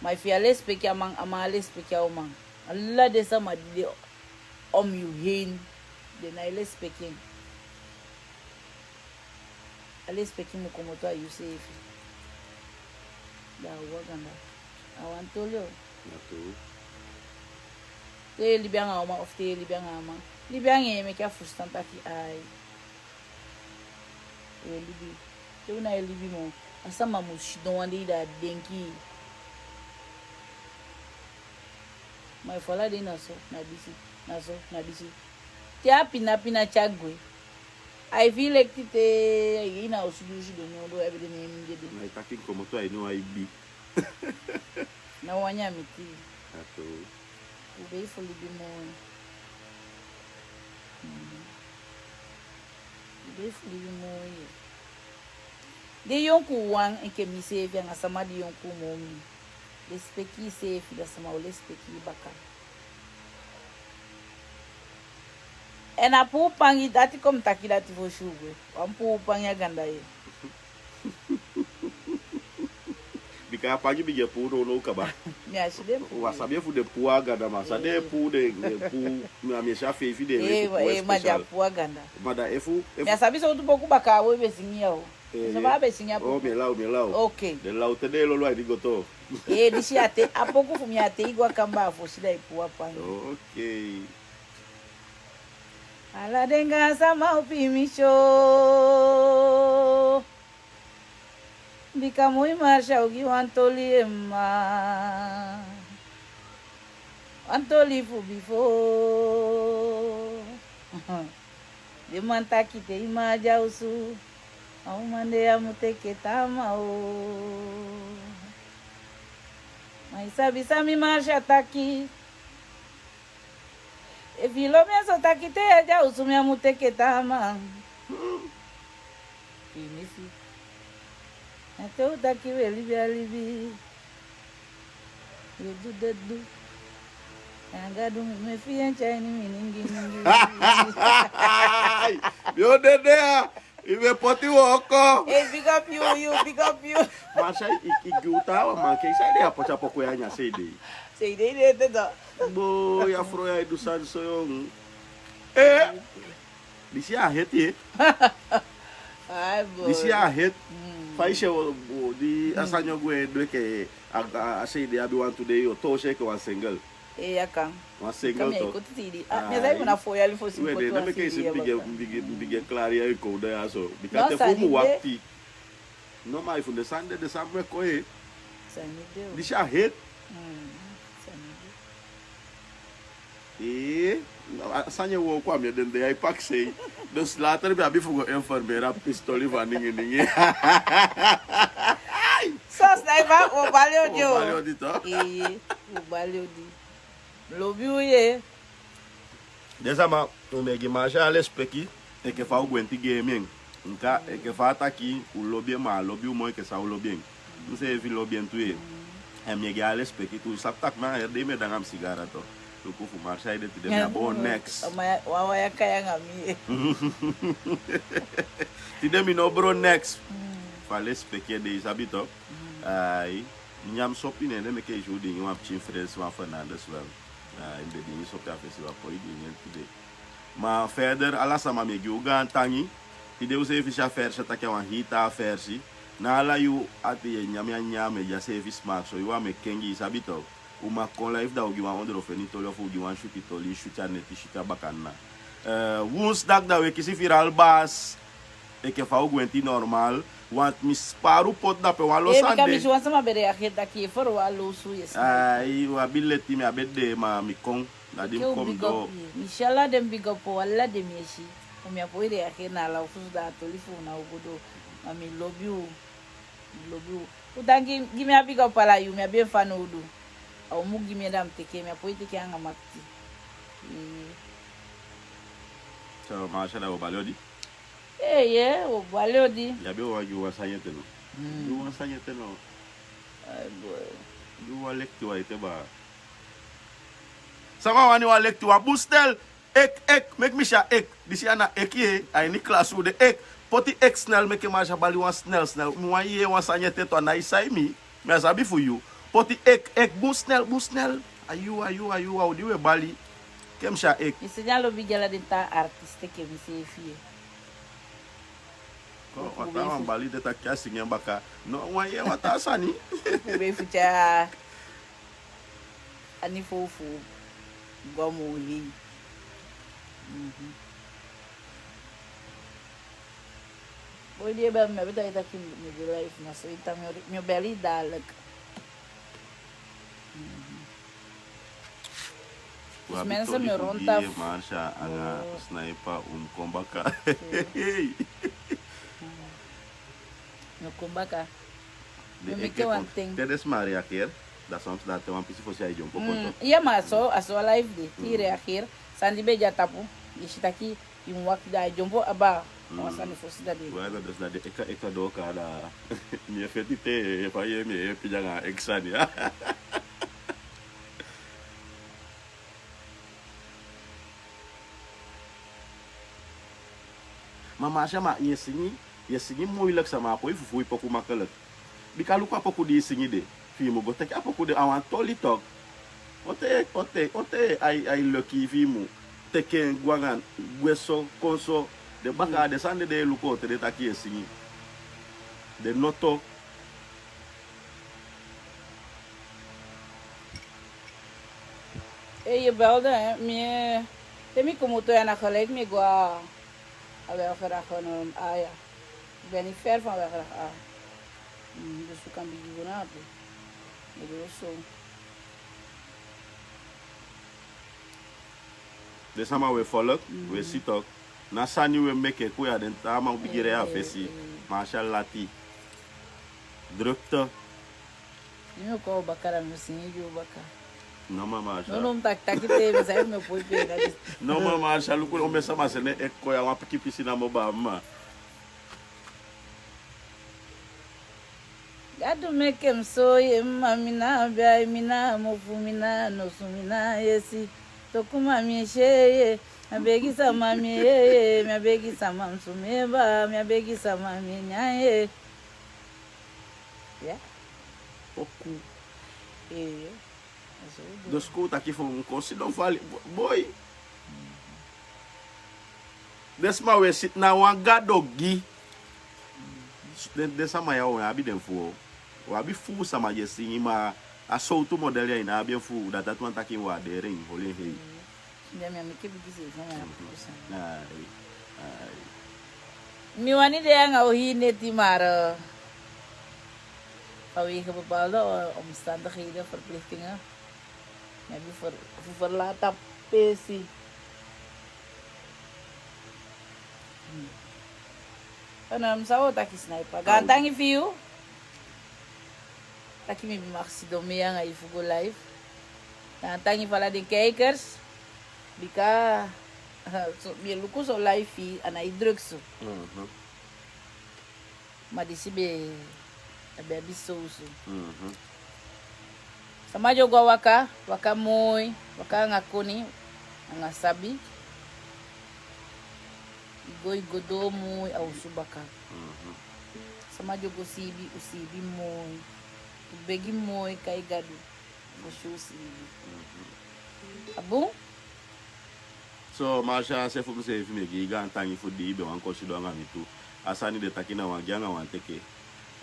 Ma efu yu á lesipeki a man, a man á lesipeki a uman. Ala den sama di de om yu heen, den nái lesipeki en. A lesipeki mu komoto a yuseefi. Da a u a ganda. A wan toli o. Na tuu. Te yu e libi anga a uman ofu te yu e libi anga a man, libi anga en, meke a fusutan taki ai, u e libi. Te u nái libi moo, a sama mu sidon wan dei da a denki. Ma efu ala dei na so, na disi, na so, na disi. Te a pina pina tyari gwe. Ai fii leki te a e na osu di u sidon, nownow a be de na en mindede. Ma i taki komoto a ini wan ibi. Na wan nyan miti. A tuu. U bei fu libi moi. Mm. U bei fu libi moi. Den yonkuuwan enke miseefi anga sama di yonkuu moo mi, lesipeki iseefi, da sama o lesipeki i baka. Èn a puu pangi, dati kon mi taki dati fosi u gwe. Wan puu pangi a ganda ye. Bika a pangi bigin e puu nownow kaba. Mi á si den puu. U á sabi efu den puu a ganda, ma san den e puu, den, den puu, na mi e si a feifi den e puu. Ee, ma den e puu a ganda. Ma da efu, efu. Mi á sabi sowtu poku baka a boi be singi ya o. Ee, so fa a be singi a poku. Oo, mi e law, mi e law. Oké. Den law te den e lolo a ini goto. Ee, disi a te, a poku fu mi a te i go a kamba a fosi da i puu a pangi. Oké. Ala den gaansama o piimisi o. Bika moi marsa o gi wan toli e mma. Wan toli fu bifo. Den man taki te i mma á de a osu, a uman de ya mu teke taama o. Ma i sabi san mi marsa taki. Efu i lobi en so, taki te i á de a osu mi á mu teke taama. Piimisi. Na te u taki we libi a libi. Yu du de du. Anga du mi, mi e fii en tyai ini mi ningi ningi. Mi o dede ya. I be poti wooko. Hey, big up you, you, big up you. Marsha, i, i gi u taawan man, kei san i de a poti a poku ya ini a sei dei. Sei dei de ete da. Bo, ya fro ya i du sani so yongu. Eh, disi a heti, eh. Ai, bo. Disi a heti. Fa i si en, o, o, di a sani o gwe du enke a, a, a sei dei abi wantu dei, o, tosi enke wan single. Eya kan. Wan single toch. Mi e koti tidi. Mi e sai mi na fo yali fosi mi koti wan single. Meke i si mi bigin, mi bigin, mi bigin klari ya i kon de ya so. Bika te fu mi wakti. No, ma i fu den sani de, den sani mu e kon ye. Sani de o. Disi a heti. Sani de. Ee, a sani e wooko a mi ede, den de ya e pakisei. Dus later mi abi fu go informeri a pistoli fu a ningi ningi. So sniper, o bali odi o. O bali odi toch. Ee, o bali odi. Lobi u ye. Den sama, un mu e gi Marsha a lespeki, enke fa u gwenti gi en mi en. Nka, enke fa a taki, u lobi en, ma a lobi u moo enke san u lobi en. Miseefi lobi en tu ye. Èn mi e gi en a lespeki tu, u sabi taki mi anga en dei mi e de anga mi sigara toch. Luku fu Marsha ede, tide mi á bron neks. Wawan ya kai anga mi ye. Tide mi no bron neks. Fu a lespeki ede, i sabi toch. Ai, nyan sopi, ne en meke i si u dingi wan pikin fresi, wan Fernandes wel. Ai, mi be dingi sopi a fesi, wan poi dingi en tide. Ma verder, ala sama, mi e gi u gaantangi. Tide useefi si a versi, a taki a wan hii taa versi. Na ala yuu ati yu e nyan en, a nyan en, a seefi smaak so, yu á mu e kengi, i sabi toch. U mag kon live, da u gi wan ondrofeni toli of u gi wan switi toli, switi a neti, switi a bakadina. Eh, woensdag da u e kisi viral basi. Enke fa u gwenti normal. Want mi spaar u poti dape wan lo sani de. Bika mi si wan sama be reageer taki yu e ferwari lo osu, yu e si. Ai, u abi leti, mi á be de, ma mi kon. Na di mi kon mi doo. Mi si ala den big up, ala den mi e si. Ma mi á poi reageer na ala osu, da a toli fu u na o go doo. Ma mi lobi u. Mi lobi u. U tan gi, gi mi a big up ala yuu, mi abi en fanowdu. A u mu gi mi en, da mi teke en, mi á poi teke en anga makiti. Ee. So, Marsha, da u o bali odi. Ee, ye, u o bali odi. Yu abi wan, gi u wan sani ete no. Gi u wan sani ete no. Ai, boy. Gi u wan lekiti wan ete baa. Sama wani wan lekiti wan, bun snel. Ek, ek, meki mi si a ek. Disi ya na ek ye, a ini klasi u de, ek. Poti ek snel, meke Marsha bali wan snel, snel. Mi wani yee wan sani ete tu, a nái sai mi. Mi á sabi fu yu. Poti ek, ek, bun snel, bun snel. A yu, a yu, a yu, a u di u e bali. Meke mi si a ek. Mi si den a lobi gi ala den taa artist enke miseefi ye. Kon, wan taa wan bali de taki a singi en baka. No, wani yee wan taa sani. Fu be fu tyai a niveau fu go moo hei. Mhm. Boi di e bel mi, mi be taki mi de live, ma so i tan mi o, mi o bel i dadelijk. Mhm. Dus mensen, mi o rondtaf. Marsha anga Sniper, un kon baka. Mi o kon baka. Mi o meke wan ten. Te den sama reageer, da soms da te wan pisi fosi ai dyompo kon. Ya, ma a so, a so a live de. Te i reageer, san di be de a tapu, i si taki i mu wakti, da ai dyompo abaa. Wan sani fosi da de. Wai, da dus na den eka eka doo kaa da. Mi e feti te, fa yu e, mi e pidi anga a ek sani. Ma Marsha, ma yu e singi, yu e singi moeilijk sama, a poi fufuu i poku makkelijk. Bika luku a poku di i singi de, fi i mu go teke a poku de, a wan toli toch. On ten, on ten, on ten ai, ai lucky fi i mu teke en gwe anga, gwe so, kon so. Den baka, den sani de den e luku, on ten den taki yu e singi. Den noto. Ee, yu belde, hè. Mi, eh, te mi komoto ya na gelijk mi go a, a Welgeracht, no, a ya. Ik ben niet ver van Welgeracht A. Mm, dus u kan bigin go na ape. Mi go so. Den sama we volg, we si toch. Na sani we meke, kon ya den taa man bigin rei a fesi. Marsha lati. Drukte. Mi o kon baka, da mi o singi gi u baka. No, ma Marsha. No, no, mi taki taki te, mi sa mi o poi pe na dis. No, ma Marsha, luku, omen sama seni e kon ya, wan pikin pisi namo baa, ma. Gadu meke mi soi, e mma mi na abi ai, mi na mofu, mi na nosu, mi na yesi. Toku ma mi e si e ye. Mi a begi sama mi, eh, eh, mi a begi sama mi sumeba, mi a begi sama mi nyan, eh. Ya. Oku. Eh, eh. Dus kon taki fu mi kon sidon fali, bo-, boy. Den sma we si na wan gado gi. Den, den sama ya, o abi den fu. O abi fu sama di e singi, ma a sowtu model ya i no abi en fu, dati wani taki mi waardeer en, holi en hei. Ai, ai. Mi wani de anga o hii neti, maar, eh, vanwege bepaalde, eh, omstandigheden, verplichtingen. Mi abi fu ver-, fu verlaat a peesi. Hmm. Kon, eh, mi sa o taki Sniper. Gaantangi fu yu. Taki mi ben mag sidon mi anga yu fu go live. Gaantangi fu ala den kijkers. Bika, so, mi e luku so live fi, a nái druk so. Mhm. Ma disi be, a be abi sowsu. Mhm. Sama di o go a waka, waka moi, waka anga koni, anga sabi. I go, i go doo moi a osu baka. Mhm. Sama di o go siibi, u siibi moi. U begi moi, kai Gadu. Fu si u siibi. Mhm. A bun? So, Marsha, a se fu mi seefi mi e gi i gaantangi fu di i be wani kon sidon anga mi tu. A sani de taki na wan gi anga wan teke.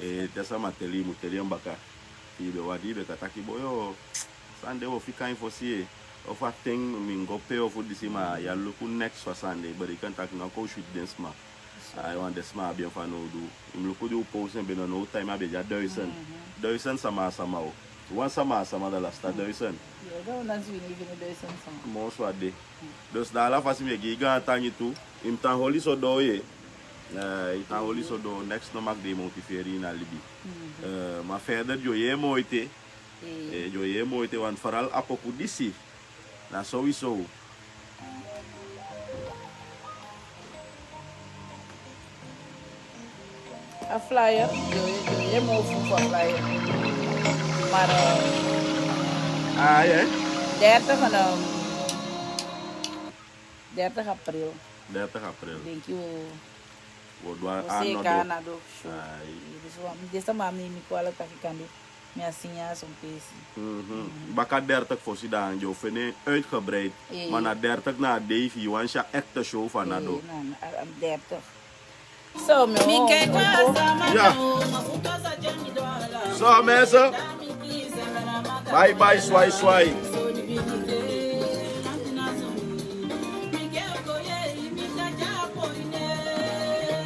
Eh, te sama teli i mu teli en baka. I be wani, i be kan taki boyo. Sani de o fika en fosi, eh. Ofu a ten mi go pe ofu disi, ma ya luku neks fu a sani de. Bari i kan taki na kon switi den sma. Ai, wan den sma abi en fanowdu. I mu luku di u post en, be no now time a be de a duizend. Mhm. Duizend sama a sama o. Wan sama a sama, da lasta duizend. Moo so a de. Dus na ala fasi mi e gi i gaantangi tu. I mu tan holi so doo ye. Eh, i tan holi so doo, neks no mag den motiveri i na libi. Mhm. Eh, ma verder di o yee moiti. Eh. Eh, di o yee moiti, want vooral a poku disi. Na sowieso. A flyer, yo, yo, yo, mo fu fu a flyer. Maar, eh, ah, ya. Dertig en, ehm, dertig april. Dertig april. Denk je, wo, wo dwa wo ano seka do. Ano do, sure. Ai. Dus, wa, mi de sama mi, mi kwala taki kandi. Mi a singi a son peesi. Mhm. Baka dertig fosi dan, yo fene uitgebreid. Eh. Ma na dertig na a dei fi yu wani si a echte show fu Anado. Eh, na, na, a, a dertig. So, mi o, mi o. Ya. So, mensen. Bye bye, swai, swai.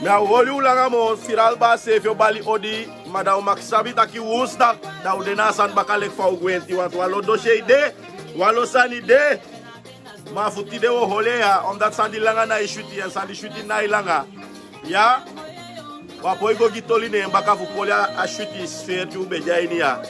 Mi á o holi u langa moo, Siralba seefi o bali odi. Ma da u mag sabi taki woensdag da u de na a sani baka leki fa u gwenti, want wan lo dosei de, wan lo sani de. Ma fu tide u o holi en ya, omdat sani di langa nái switi, èn sani di switi nái langa. Ya, u á poi go gi toli ne en baka fu poli a, a switi sfeer di u be de a ini ya.